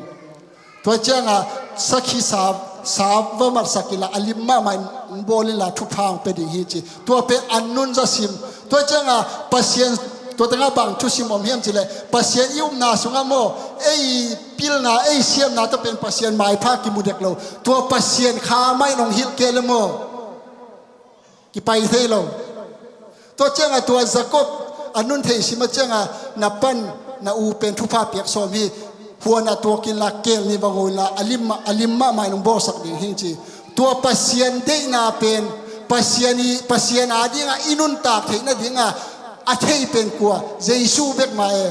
Tua cianga sakhi sa, sa va matsak inla a lim mahmah in bawl inla thupha hong pia ding hi ci. Tua pen an nun za sim. Tua cianga Pasian, tua tengah bang thusim om hiam cileh Pasian i upna sungah maw, ei pilna, ei siamna tawh pen Pasian maipha kimu dek lo. Tua Pasian kha mah in hong hilh kei le maw, kipai thei lo. Tua cianga tua Jacob a nun thei sima cianga na pan na u pen thupha piak sawm hi. Huan a tuakin la kel ni va go inla a lim, a lim mahmah in hong bawlsak ding hing ci. Tua Pasian deihna pen Pasian i, Pasian a dinga i nuntak theih nadinga a thei pen kua? Jesu bek mah e.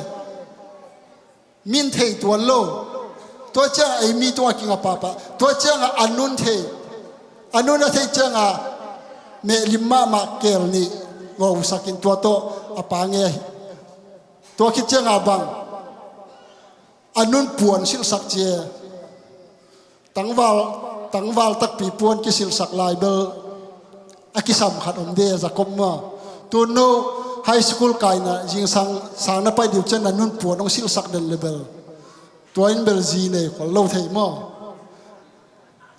Min thei tuan lo. Tua cianga ei mi tungah kinga pahpah. Tua cianga a nun thei. A nun a thei cianga mehlim mahmah kel nih ngosakin tua tawh a pa nge. Tua khit cianga bang a nun puan silhsak cie. Tangval, tangval takpi puan kisilhsak lai bel a kisam khat om de Jacob maw. Tun no high school kaina zingsang sang na pai diu cian na nun puan hong silhsak den le bel. Tua in bel zi nei khol lo thei maw.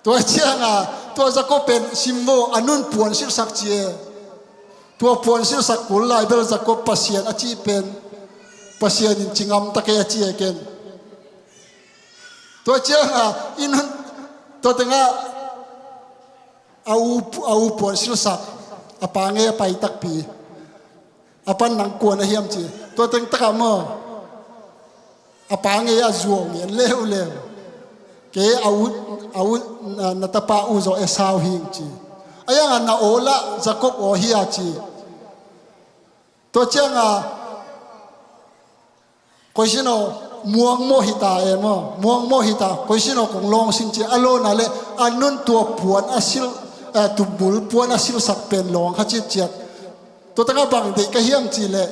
Tua cianga tua Jacob pen simvo a nun puan silhsak cie. Tua puan silhsak kul lai bel Jacob Pasian a cih pen Pasian in ci ngam ta kei a ci e ken. Tua cianga i nun tua tengah a u, a u puan silhsak a pa nge a pai takpi. A pan nang kuan a hiam ci. Tua teng takah maw a pa nge a zuau ngen leuleu. Kei a u, a u, na, na tapa u zaw Esau hing ci. A yanga na aw lah Jacob aw hi a ci. Tua cianga koisino muangmawh hita e maw, muangmawh hita, koisino kong lawng sing ci a lawna le a nun tua puan a silh, eh, tumbul puan a silhsak pen lawng kha citciat. Tua tangah bang deih ka hiam ci le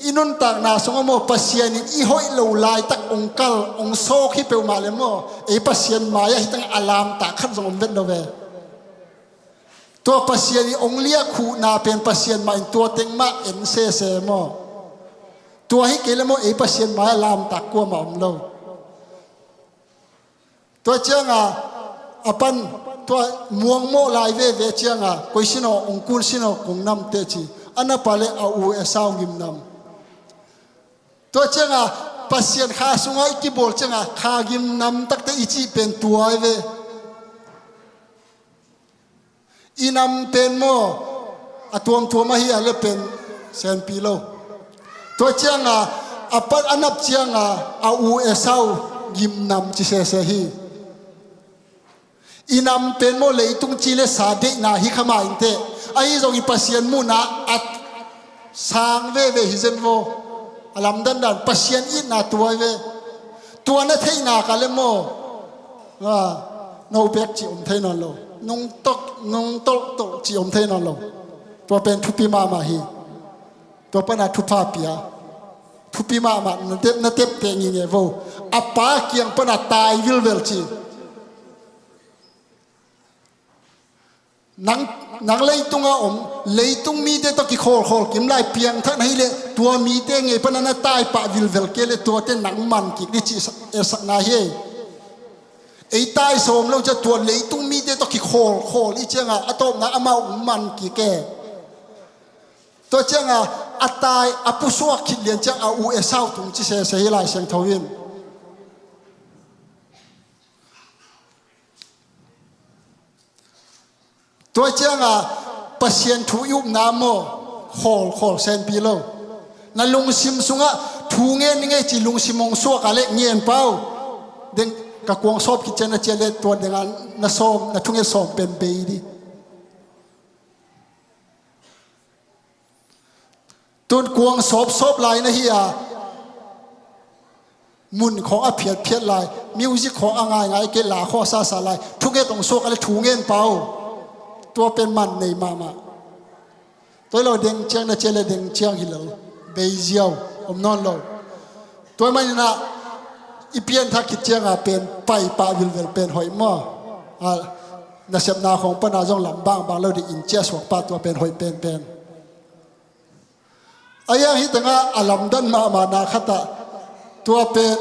i nuntakna sungah maw Pasian in i hoih lo laitak ong kal ong sawk hi peuhmah le maw ei Pasian mai-ah hi tangah a lamtak khat zong om vet lo ve. Tua Pasian i ong liak huhna pen Pasian mah in tua teng mah en sese maw. Tua hi kei le maw ei Pasian mai-ah lamtak kuamah om lo. Tua cianga a pan tua muangmawh lai veve cianga koisino ong kun sino kong namte ci. A na pa le a u Esau ngimnam. Tua cianga Pasian kha sungah i kibawl cianga kha ngimnam takte i cih pen tua i ve. I nam pen maw a tuamtuam ahi a le pen senpi lo. Tua cianga a pat a nap cianga a u Esau ngimnam ci sese hi. I nam pen maw leitung ci le sa deihna hi kha mah inteh. Ahi zong i Pasian muhna a sang veve hi zen vo. A lamdandan Pasian itna tua i ve. Tua na theihna ka le maw A, no bek ci om thei nawn lo. Nung tolh, nung tolh tolh ci om thei nawn lo. Tua pen thupi mahmah hi. Tua pana thupha pia. Thupi mahmah, na tep, na tep teh ngingei vo. A pa kiang pana tai vilvel ci. Nang, nang leitunga om, leitung mite tawh kikhawlkhawl kim lai piangthak na hi leh, tua mite ngei pana na taipah vilvel kei leh, tuate nang man kik ding cih sak, eh, sakna hi. Ei tai sawm lo ciang tua leitung mite tawh kikhawlkhawl i cianga, a tawpna amau man kik e. Tua cianga, a tai, a pusuak khit lian ciang a u Esau tung ci sese hi Lai Siangtho in. Tua cianga Pasian thu i upna maw, khawl, khawl senpi lo. Na lungsim sungah thu ngen ni ngei ci lungsim hong suak a leh ngen pau. Deng ka kuang sawp khit ciang na ciah leh tua dengah na sawm, na thunget sawm pen bei ding. Tun kuang sawpsawp lai na hi a, mun khawng a phiatphiat lai, music khawng a ngaingai kei, la khawng a sasa lai, thunget hong suak a leh thu ngen pau. Tua pen man nei mahmah. Tua hi lo deng ciang na ciah leh deng ciang hi lo, bei ziau, om nawn lo. Tua maninah i pianthak khit cianga pen paipah vilvel pen hoih maw. A, nasepna khawng pana zong lam bangbang lo ding in ciah suak pah tua pen hoih penpen. A iang hi tengah a lamdan mahmahna khatah tua pen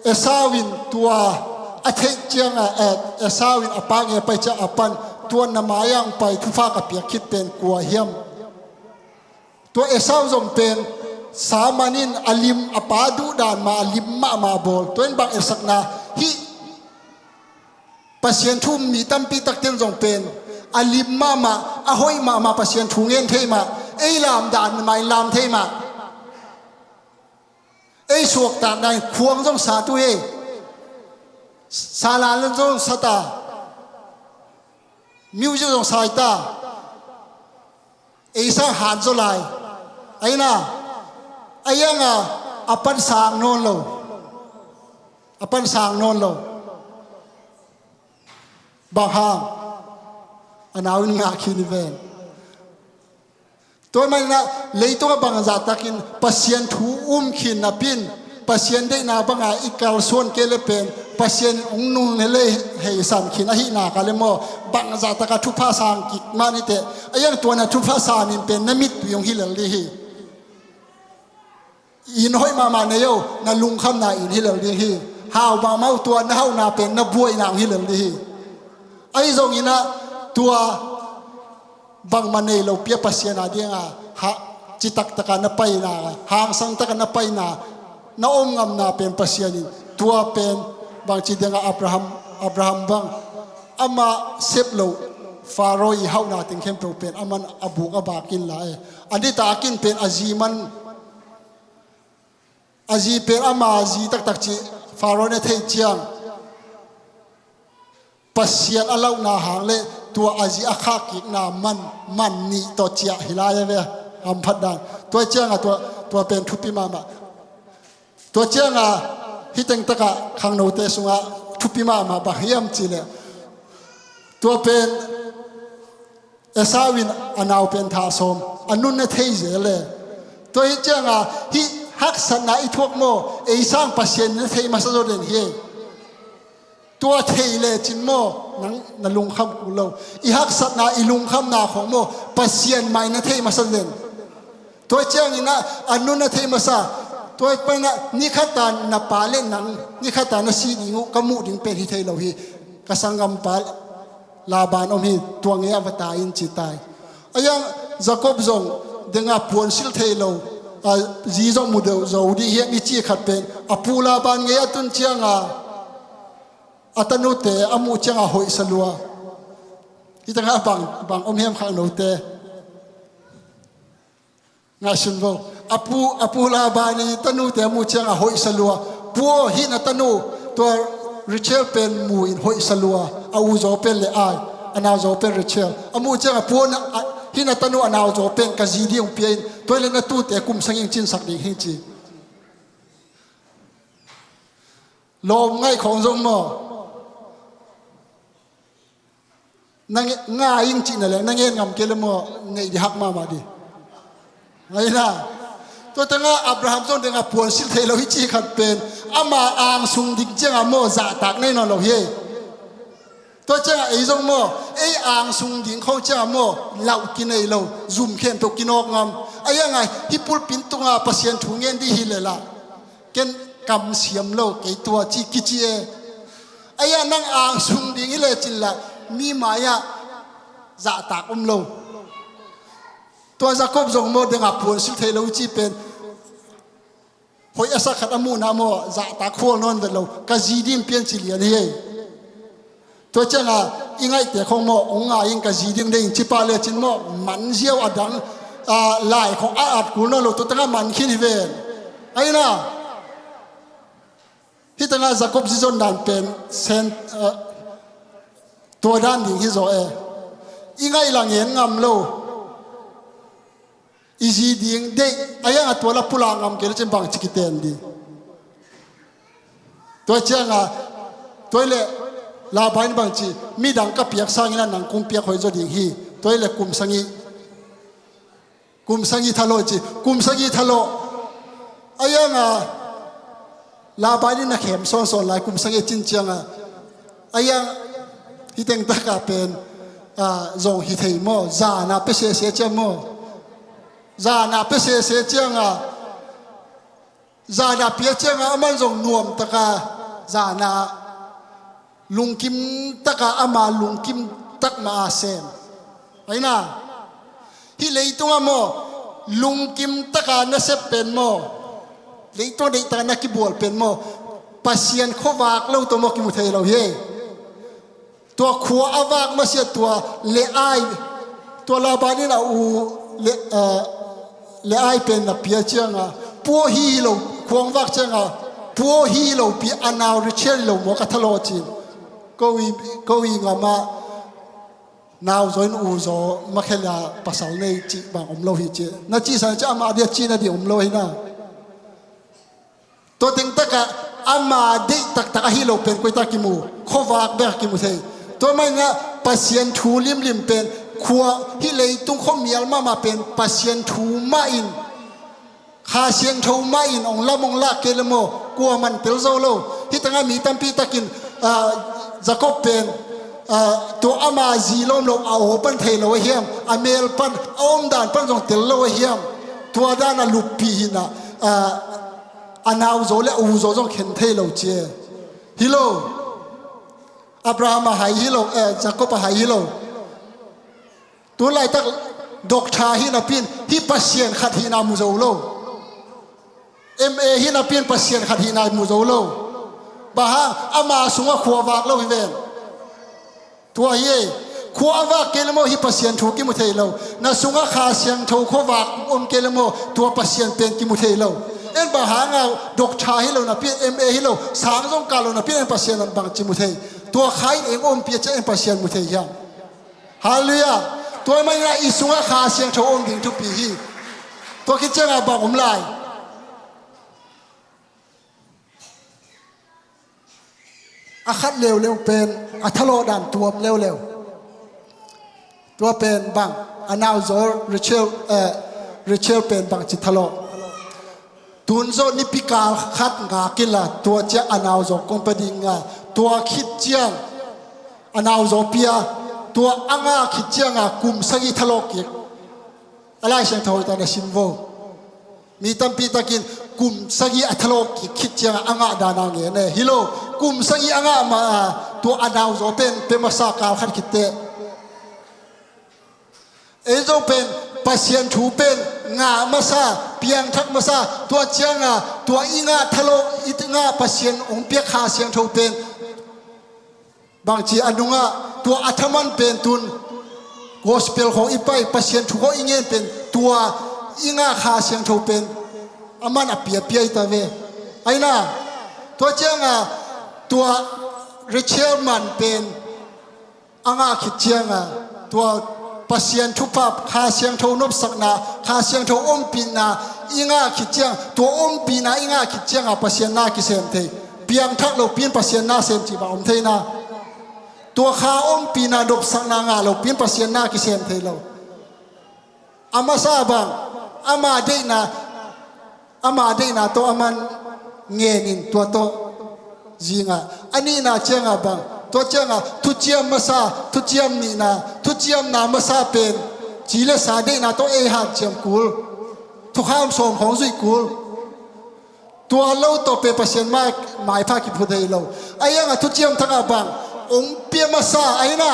Esau in tua a theih cianga, eh, Esau in a pa nge pai ciang a pan tua na mai-ah hong pai thupha ka piak khit pen kua hiam? Tua Esau zong pen sa manin a lim, a pa duhdan mah a lim mahmah bawl. Tua in bang etsakna hih Pasian thu um mi tampi takten zong pen a lim mahmah, a hoih mahmah, Pasian thu ngen thei mah, ei lamdan mah in lam thei mah, ei suaktatna in khuang zong sat uh hi. Sala zong sata, music zong saita, ei sang han zaw lai. Aina, a ianga a pan sang nawn lo. A pan sang nawn lo. Bang hang? A nau in ngah khin hi ven. Tua maninah leitungah bangzahtakin Pasian thu um khin napin, Pasian deihna banga i kalsuan kei le pen Pasian in hong nung le hei san khin ahihna ka le maw, bangzahtaka thupha sang kik mah niteh. A iang tuana thupha sanin pen na mittui hong hi lel ding hi. In hoih mahmah nei o, na lungkhamna in hi lel ding hi. Hau mahmah uh tua na hauhna pen na buaina hong hi lel ding hi. Ahi zonginah tua bangmah nei lo pia Pasian a dinga ha, citaktaka na paina, hangsangtaka na paina, na om ngamna pen Pasian in tua pen bangci dinga Abraham, Abraham bang ama sep lo Faro i hauhna teng khempeuh pen aman a buk a bak in la e. A nitakin pen a zi man, a zi pen ama zi taktak cih Faro na theih ciang Pasian a lauhna hang le tua a zi a khak kikna man, man nih tawh ciah hi lai a ve, hamphat dan. Tua cianga tua, tua pen thupi mahmah. Tua cianga hih tengtakah khangnote sungah thupi mahmah bang hiam cihleh, tua pen Esau in a nau pen thah sawm, a nun na thei zel e. Tua hi cianga hih haksatna i thuak maw, ei sang Pasian in na thei masa zaw den hi. Tua thei lecin maw, nang na lungkham kul lo. I haksatna, i lungkhamna khawng maw, Pasian mah in na thei masa den. Tua cianginah a nun na thei masa. Tua panah ni khata na pa le nang, ni khata na si ding uh ka muh ding pen hi thei lo hi. Ka sanggampa Laban om hi, tua ngei a va tai in ci tai. A iang Jacob zong denga puansilh thei lo, a, zi zong mu deuh zo dih hiam i ci khat pen a pu Laban ngei a tun cianga a tanute a muh cianga hoihsa lua. Hi tangah bang, bang om hiam khangnote? Ngaihsun vo. A pu, a pu Laban i tanute a muh cianga hoihsa lua. Pu aw, hih na tanu, tua Rachel pen mu in hoihsa lua. A u zaw pen le ai, a nau zaw pen Rachel. A muh cianga pu aw, na, a, hih na tanu a nau zaw pen ka zi ding hong pia in. Tua le na tute kum sangin cinsak ding hi ci. Lawm ngaih khawng zong maw? Na nge-, ngai ing cihna le na ngen ngam kei le maw, neih dih hak mahmah dih. Ngai na. Tua tengah Abraham zong dengah puansilh thei lo hi cih khat pen, ama angsung ding ciangah maw zahtak nei nawn lo hi. Tua ciangah ei zong maw, ei angsung ding khawng ciangah maw lauh kinei lo, zum khempeuh kinawk ngam. Ahi hangah hih pulpit tungah Pasian thu ngen dih hi leh lah, ken kamsiam lo kei tua ci kici e. Ahi hangah nang angsung ding hi lecin lah mi mai-ah zahtak om lo. Tua Jacob zong maw dengah puansilh thei lo hi cih pen hoih a sak khat a muhna maw, zahtak khual nawn vet lo, ka zi ding pian ci lian hi ei. Tua ciangah i ngaihte khawng maw, hong ngai ing ka zi ding dei ing ci pah lecin maw, man ziau a dang, a, lai khawng a at kul nawn lo, tua tengah man khin hi ven. Ahi na. Hih tengah Jacob zi zon dan pen sen, a, tua dan ding hi zaw e. I ngaih lah ngen ngam lo. I zi ding deih, ahi hangah tua lah pulak ngam kei le cin bangci kiten dih. Tua ciangah, tua hi leh Laban in bangci, midang ka piak sangin ah nang kong piak hoih zaw ding hi. Tua hi leh kum sagih, kum sagih thalawh ci, kum sagih thalawh. Ahi hangah Laban in na khem sawnsawn lai, kum sagih cin ciangah. Ahi hang hih teng takah pen, a, zong hi thei maw, zan a pia sese ciang maw. Zan a pia sese ciangah, zan a pia ciangah aman zong nuam taka, zan a lungkim taka ama lungkim tak mah a sem. Ahi na. Hih leitungah maw, lungkim taka na sep pen maw, leitung deih taka na kibual pen maw, Pasian khuavak lo tawh maw kimu thei lo hi. Tua khua a vak masiah tua le ai, tua Laban in a u le, a, le ai pen na pia ciangah, pua hi lo, khua hong vak ciangah, pua hi lo pi a nau Rachel hi lo maw ka thalawh cin. Ko i, ko i ngamah nau zaw in u zaw makhel a pasal nei cih bang om lo hi ci. Na cihsan ci amah dia cihna dih om lo hi na. Tua teng takah ama deih taktak ahi lo pen koita kimu, khuavak bek kimu thei. Tua mah inah Pasian thu limlim pen khua hih leitung khuamial mahmah pen Pasian thu mah in, Kha Siangtho mah in hong lam hong lak kei le maw, kuaman tel zo lo. Hih tengah mi tampi takin, ah, Jacob pen, ah, tua ama zi lawm lo a aw pan thei lo a hiam, a mel pan, a omdan pan zong tel lo a hiam. Tua dan a luppi hinah, ah, a nauzaw le a uzaw zong khen thei lo cia. Hi lo. Abraham a hai hi lo, eh, Jacob a hai hi lo. Tun laitak doctor hi napi in hih Pasian khat hihna mu zo lo. M A hi napi in Pasian khat hihna mu zo lo. Bang hang, ama sungah khua vak lo hi ven. Tua hi ei, khua a vak kei le maw hih Pasian thu kimu thei lo. Na sungah Kha Siangtho khuavak om kei le maw, tua Pasian pen kimu thei lo. En bang hanga doctor hi lo napi in, M A hi lo, sang zong kah lo napi in en Pasian an bangci mu thei. Tua kha in eng ompih a ciah en Pasian mu thei hiam? Halleluiah. Tua mah inah i sungah Kha Siangtho om ding thupi hi. Tua khit ciangah bang om lai? A khat leuleu pen a thalawh dan tuam leuleu. Tua pen bang, a nauzaw Rachel, eh, Rachel pen bangci thalawh. Tun zawh nipi kal khat ngak inla tua ciang a nauzaw kong pia ding a, tua khit ciang a nauzaw pia, tua a ngak khit cianga kum sagih thalawh kik. A Lai Siangtho hoihtak na sim vo. Mi tampi takin kum sagih a thalawh kik khit cianga a ngah dana ngen e. Hi lo, kum sagih a ngah ma a, tua a nauzaw pen pia masa kal khat khit teh. Ei zong pen Pasian thu pen ngah masa, piangthak masa, tua cianga tua i ngah thalawh, i ngah Pasian hong piak Kha Siangtho pen bangci a nungah tua a thaman pen tun gospel khawng i pai, Pasian thu khawng i ngen pen tua i ngah Kha Siangtho pen a man a piapia i ta ve. Aina, tua cianga tua Rachel man pen a ngah khit cianga tua Pasian thupha, Kha Siangtho nopsakna, Kha Siangtho ompihna i ngah khit ciang, tua ompihna i ngah khit cianga Pasian na kisem thei. Piangthak lopi in Pasian na sem cih bang om theina. Tua kha ompihna nopsakna ngah lopi-in Pasian na kisem thei lo. A masa bang, ama deihna, ama deihna tawh a man ngenin tua tawh zingah. A nihna ciangah bang, tua ciangah thuciam masa, thuciam nihna, thuciamna masa pen ci le sa deihna tawh ei hanciam kul, thukham sawm khawng zuih kul. Tua lo tawh pen Pasian mai, maipha kiphut thei lo. A hiangah thuciam thakah bang, hong pia masa ahi na,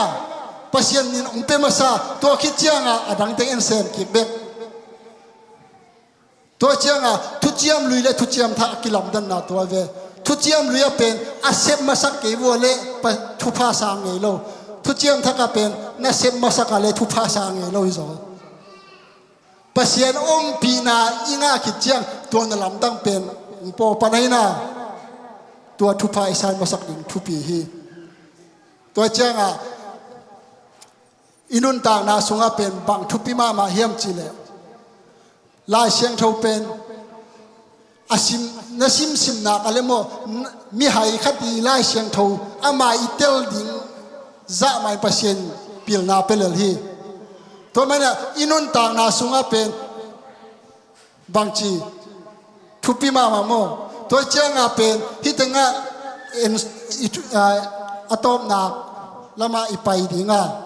Pasian in hong pia masa, tua khit ciangah a dangteng en sem kik bek. Tua ciangah thuciam lui le thuciam thak a kilamdanna tua ve. Thuciam lui a pen a sep masak kei vua le pa, thupha sang ngei lo. Thuciam thakah pen na sep masak a le thupha sang ngei lo hi zaw. Pasian ompihna i ngah khit ciang tua na lamdang pen hong pawpan ahi na, tua thupha i san masak ding thupi hi. Tua ciangah i nuntakna sungah pen bang thupi mahmah hiam cih leh, Lai Siangtho pen a sim, na simsim nak a le maw, n-, mihai khat i Lai Siangtho ama i tel ding zah mah in Pasian pilna pia lel hi. Tua manin ah i nuntakna sungah pen bangci thupi mahmah maw? Tua ciangah pen hih tengah en, i thu, a, a tawpna lamah i pai ding a.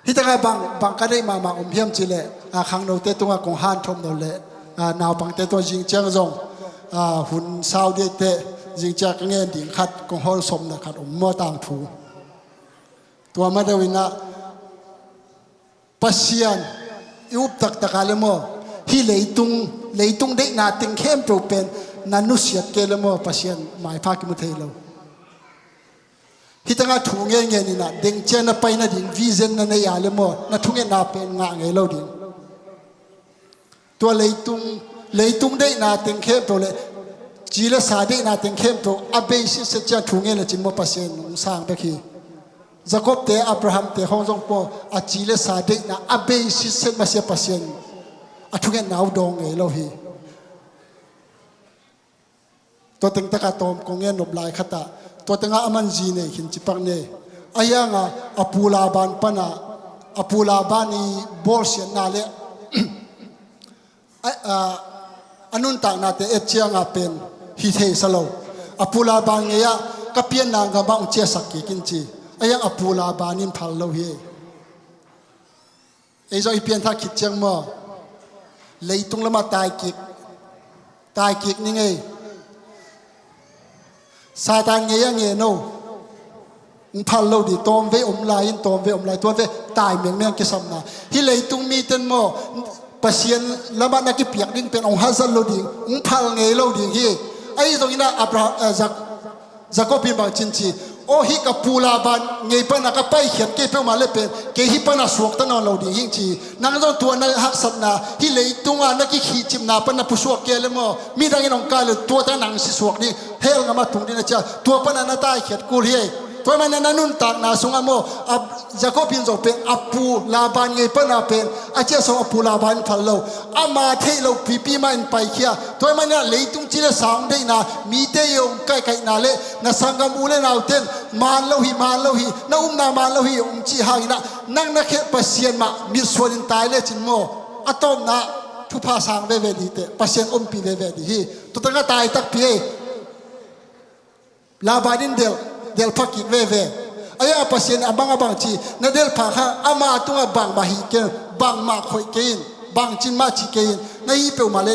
Hih tengah bang, bang ka deih mahmah om hiam cih leh, a, khangnote tungah kong hanthawm nawn leh, a, naupangte tungah zing ciang zong, a, hun sau dih teh, zing ciang ka ngen ding khat kong hawlsawmna khat om maw, tangthu. Tua ma deuh in ah Pasian i up taktak a le maw, hih leitung, leitung deihna teng khempeuh pen na nusiat kei le maw, Pasian maipha kimu thei lo. Hih tengah thu ngen ngen in ah dengcia na pai nading vision na nei a le maw, na thungetna pen ngah ngei lo ding. Tua leitung, leitung deihna teng khempeuh le ci le sa deihna teng khempeuh a bei sitset ciang thu ngen le cin maw, Pasian hong sang bek hi. Jacob te, Abraham te khawng zong maw, a ci le sa deihna a bei sitset masiah Pasian a thungetna uh dawng ngei lo hi. Tua teng takah tawm kong ngen nop lai khatah, tua tengah a man zi nei khin cipak nei. A hiangah a pu Laban panah, a pu Laban i bawlsiatna le a, a, a nuntaknate et ciangah pen hi thei sa lo. A pu Laban ngei-ah ka pianna gamah hong ciahsak kik in ci. A hiang a pu Laban in phal lo hi. Ei zong i pianthak khit ciang maw, leitung lamah taikik, taikik ni ngei. Satan ngei a ngen o. Hong phal lo dih, tawmvei om lai in, tawmvei om lai, tua ve tai mengmeng kisapna. Hih leitung miten maw, Pasian lamah na kipiak ding pen hong hazat lo ding, hong phal ngei lo ding hi. Ahi zongin ah Abraham, eh, Zak-, Jacob in bang cin ci, aw, hih ka pu Laban ngei pana ka paikhiat kei peuhmah le pen kei hih pana suakta nawn lo ding hing ci. Nang zong tua na haksatna, hih leitunga na kikhihcipna pan na pusuak kei le maw, midang in hong kai le tua ta nang si suak ding, hell gamah tung ding na cia, tua pana na taikhiat kul hi ei. Tua mana na nuntakna sungah maw, a, Jacob in zong pen a pu Laban ngei pana pen a ciah sawm a pu Laban in phal lo. Ama theih lo pipi mah in paikhia. Tua mana leitung ci le sa hong deihna, mite i hong kaikaihna le na sanggam u le nauten man lo hi, man lo hi, na upna man lo hi hong cih hangin ah nang na khe Pasian mah mitsuan in tai lecin maw, a tawpna thupha sang veve dih teh, Pasian ompih veve dih hi. Tua tengah tai takpi ei. Laban in delh, delh phak kik veve. A hiang a Pasian a bang a bang ci, na delh phak hang ama tungah bangmah hih kei, bangmah khoih kei in, bangcin mah ci kei in, na hih peuhmah le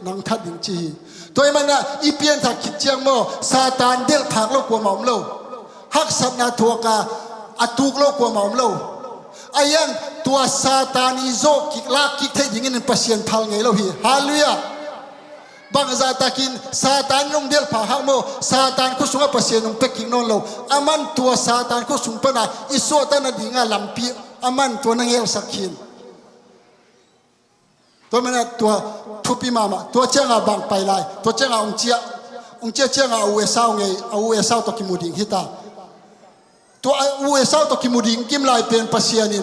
nang that ding ci hi. Tua ahih manin ah i pianthak khit ciang maw, Satan delh phak lo kuamah om lo. Haksatna thuak a, a tuk lo kuamah om lo. A hiang tua Satan i zawh kik, lak kik theih dingin Pasian phal ngei lo hi. Halleluiah. Bangzah takin Satan in hong delh phak hang maw, Satan khut sungah Pasian hong pia kik nawn lo. A man tua Satan khut sung pana i suahtak nadinga lampi a man tua na ngelsak khin. Tua mana tua thupi mahmah, tua cianga bang pai lai, tua cianga hong ciah, hong ciah cianga a u Esau ngei, a u Esau tawh kimu ding hita. Tua a u Esau tawh kimu ding kim lai pen Pasian in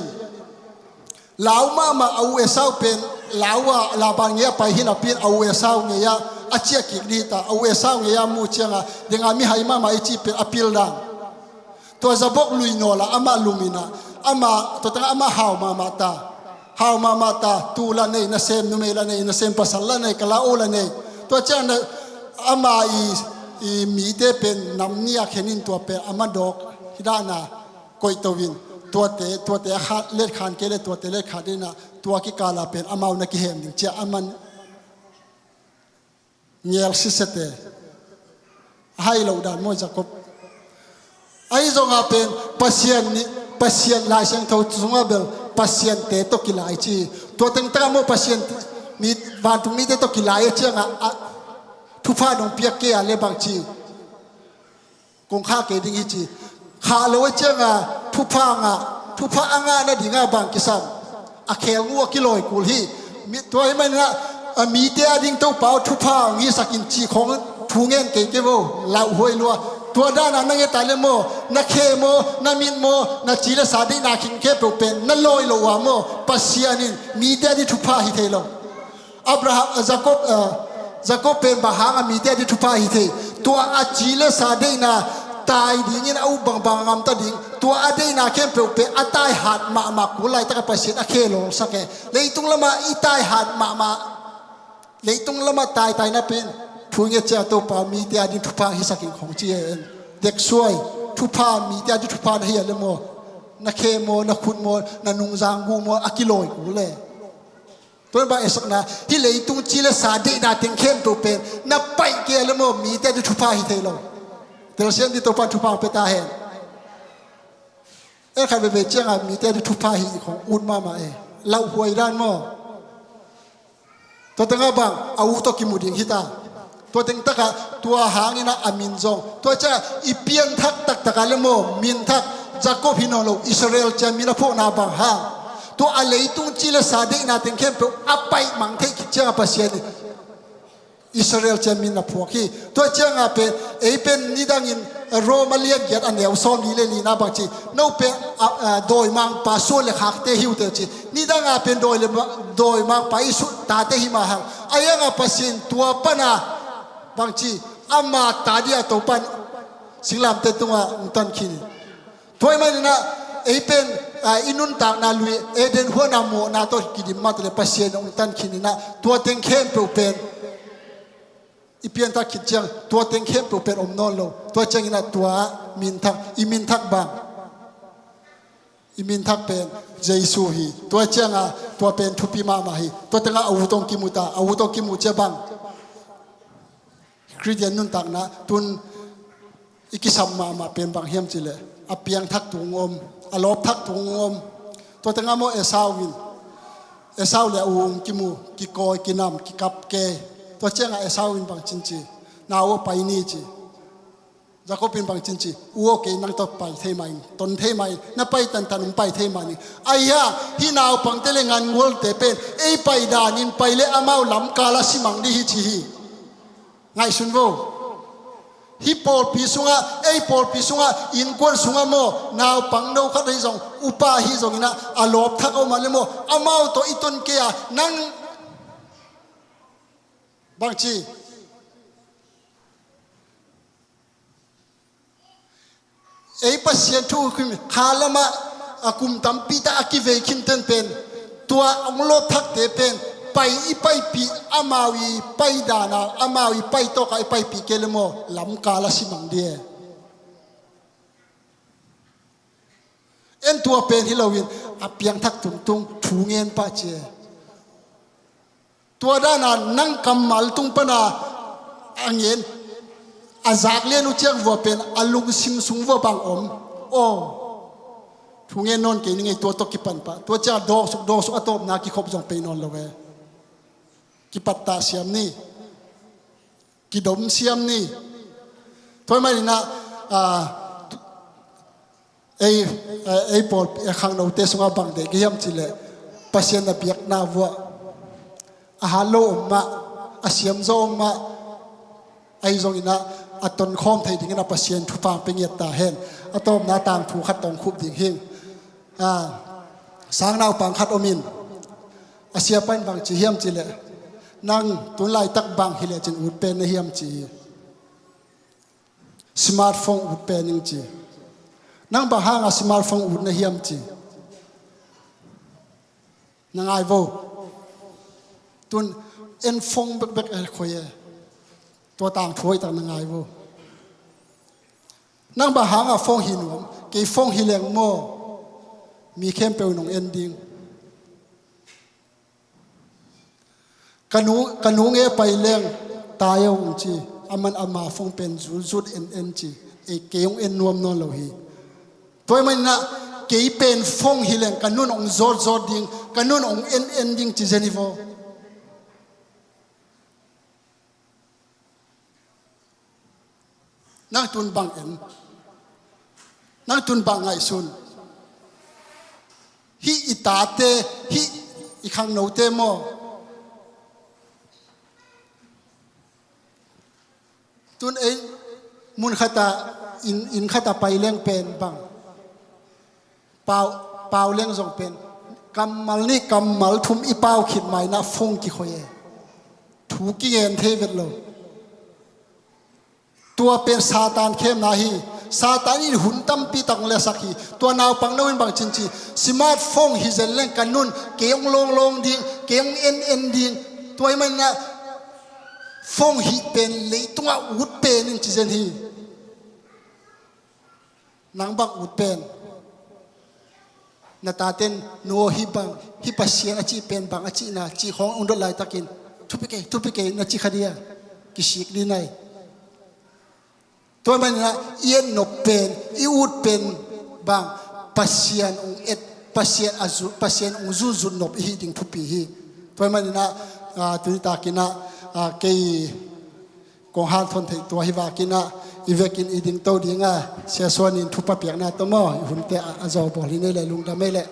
lau mahmah a u Esau pen lau a Laban ngei a pai hi napi in a u Esau ngei a a ciah kik dih ta, a u Esau ngei a muh cianga, denga mihai mahmah i cih pen a pil dan. Tua Jakob lui nawla amah luminah, amah tua tengah amah hau mahmah ta. Hau mahmah ta, tu la nei nasem, numei la nei nasem, pasal la nei, ka la u la nei. Tua ciangin ama i, i mite pen nam nih a khenin tua pen a madawk hi dahna koihto in, tuate, tuate a khat letkhan kei le tuate letkhan dinah tua kikala pen amau na kihem ding cia a man ngel sisete. A hai lo dan maw Jakob? Ahi zongah pen Pasian nih, Pasian Lai Siangtho sungah bel Pasiante tawh kilai ci. Tua tengtengah maw Pasian mi, vantung mite tawh kilai a ciangah a thupha dong piak kei a le bang ci. Kong khah kei ding hi ci. Khah lo a cianga thupha ngah, thupha a ngah nadinga bang kisam. A khelngu a kilawi kul hi. Mi, tua hi maninah, a mite a ding Topa aw thupha hong hisakin cih khong thu ngen kei kei vo. Lauhuai lua. Tua dana na ngeta le maw, na khe maw, na mit maw, na ci le sa deihna khing khempeuh pen na lawi lo ua maw, Pasian in mite a ding thupha hi thei lo. Abraham, eh, Jakob, eh, Jakob pen bang hanga mite a ding thupha hi thei? Tua a ci le sa deihna tai dingin a up bangbang a ngamta ding. Tua a deihna khempeuh pen a taihat mahmah kul laitaka Pasian a khe lawlsak e. Leitung lamah i taihat mahmah, leitung lamah taitai napi in thu nget cia Topa mite a ding thupha hisakin khong ci e. Deksuai, thupha mite a ding thupha na hi a le maw, na khe maw, na khut maw, na nungzang gu maw, a kilawi kul e. Tua bang esakna, hih leitung ci le sa deihna teng khempeuh pen na paih kei a le maw, mite a ding thupha hi thei lo. Telsiam dih Topa thupha hong pia ta hen. En khat veve cianga mite a ding thupha hi khong ut mahmah e. Lauhuai dan maw? Tua tengah bang a u tawh kimu ding hi ta. Tua tengtakah tua hanginah a min zong tua ciah i pianthak taktaka le maw, minthak Jakob hi nawn lo, Israel cia min a phuakna bang hang. Tua a leitung ci le sa deihna teng khempeuh a paih mang theih khit cianga Pasian in Israel cia min a phuak hi. Tua cianga pen ei pen nidangin Roma liangiat a neu sawm li le lina bang ci, no pen a, a, dawimangpa suan le khakte hi uh teh ci. Nidanga pen dawi le ma-, dawimangpa i sut tate hi mah hang. A ianga Pasian tua pana bangci ama ta dia Topan singlamte tunga hong tan khin hi. Tua hi maninah ei pen, a, i nuntakna lui Eden huana mawhna tawh kidim mah tale Pasian hong tan khin inah tua teng khempeuh pen i pianthak khit ciang tua teng khempeuh pen om nawn lo. Tua cianginah tua minthak, i minthak bang, i minthak pen Jesu hi. Tua cianga tua pen thupi mahmah hi. Tua tengah a u tawh kimu ta, a u tawh kimu cia bang Khristian nuntakna tun i kisam mahmah pen bang hiam cileh a piangthak tung om, a lawpthak tung om. Tua tengah maw Esau in, Esau le a u hong kimu, kikawi kinam kikap kei. Tua ciangah Esau in bang cinci, na u a pai ni ci. Jakob in bang cinci, u aw kei nang tawh pai thei mah in, ton thei mah in, na pai tantan hong pai thei mah ni. Aia, hih naupangte le ngangualte pen ei pai danin pai le amau lamkal a simang dih hi ci hi. Ngaihsun vo. Hih pawlpi sungah, ei pawlpi sungah innkuan sungah maw naupang no khat ahi zong, upa ahi zonginah a lawpthak a om a le maw amau tawh i ton kei a nang bangci ei Pasian thu kha lamah a kum tampi ta a kivei khinten pen tua hong lawpthakte pen pai i paipih amau i pai dana amau i pai tawkah i paipih kei le maw lamkal a simang dih e. En tua pen hi loin a piangthak tungtung thu ngen pah ci e. Tua dana nang kammal tung pana a ngen a zak lian uh ciang vua pen a lungsim sung vua bang om. Aw, thu ngen nawn kei ni ngei tua tawh kipan pah. Tua ciang dawksuk dawksuk a tawpna kikhop zong pei nawn lo e. Kipattah siam ni. Kidom siam ni. Tua hi maninah, ah, ei, eh, ei pawl, eh, khangnote sungah bang deih ka hiam cileh Pasian na biakna vuah a hat lo om mah, a siamzaw om mah, ahi zonginah a tonkhawm thei dingin a Pasian thupha pia ngiat ta hen. A tawpna tangthu khat tawng khup ding hing. Ah, sang naupang khat omin a siapa in bang ci hiam cileh Nang tun laitak bang hi lecin ut pen na hiam ci hi. Smartphone ut pen ing ci. Nang bang hanga smartphone ut na hiam ci. Na ngai vo. Tun en phone bekbek e khoi e. Tua tangthu hoihtak na ngai vo. Nang bang hanga phone hi nuam. Kei phone hi leng maw, mi khempeuh in hong en ding. Ka nu, ka nu nge pai leng tai hong ci. Aman ama phone pen zutzut en en ci. Ei, kei hong en nuam nawn lo hi. Tua ahih maninah kei pen phone hi leng ka nun hong zawtzawt ding, ka nun hong en en ding ci zen hi vo. Nang tun bang en? Nang tun bang ngaihsun? Hih i tate, hih i khangnote maw? Tun ei mun khata, inn, inn khata pai leng pen bang? Pau, pau leng zong pen kammal nih kammal thum i pau khit mainah phone kikhoi e. Thu kingen thei vet lo. Tua pen Satan khemna hi. Satan in hun tampi tak hong lesak hi. Tua naupang no in bang cin ci, smartphone hi zen leng ka nun kei hong lawnglawng ding, kei hong en en ding. Tua ahih maninah phone hih pen leitungah ut pen in ci zen hi. Nang bang ut pen? Na taten, nu aw, hih bang, hih Pasian a cih pen bang a cihna cih khawng hong dot laitakin, thupi kei, thupi kei na ci kha dia, kisik ding nai. Tua ahih maninah i et nop pen, i ut pen bang, Pasian hong et, Pasian a zu, Pasian hong zutzut nop i hih ding thupi hi. Tua ahih maninah, ah, tuni takinah, ah, kei kong hanthawn theih tua hi vakinah i vekin i dingto dinga, Sia Suan in thupha piakna tawh maw, i hunte a, a zawbawl hi nei le lungdam ei leh.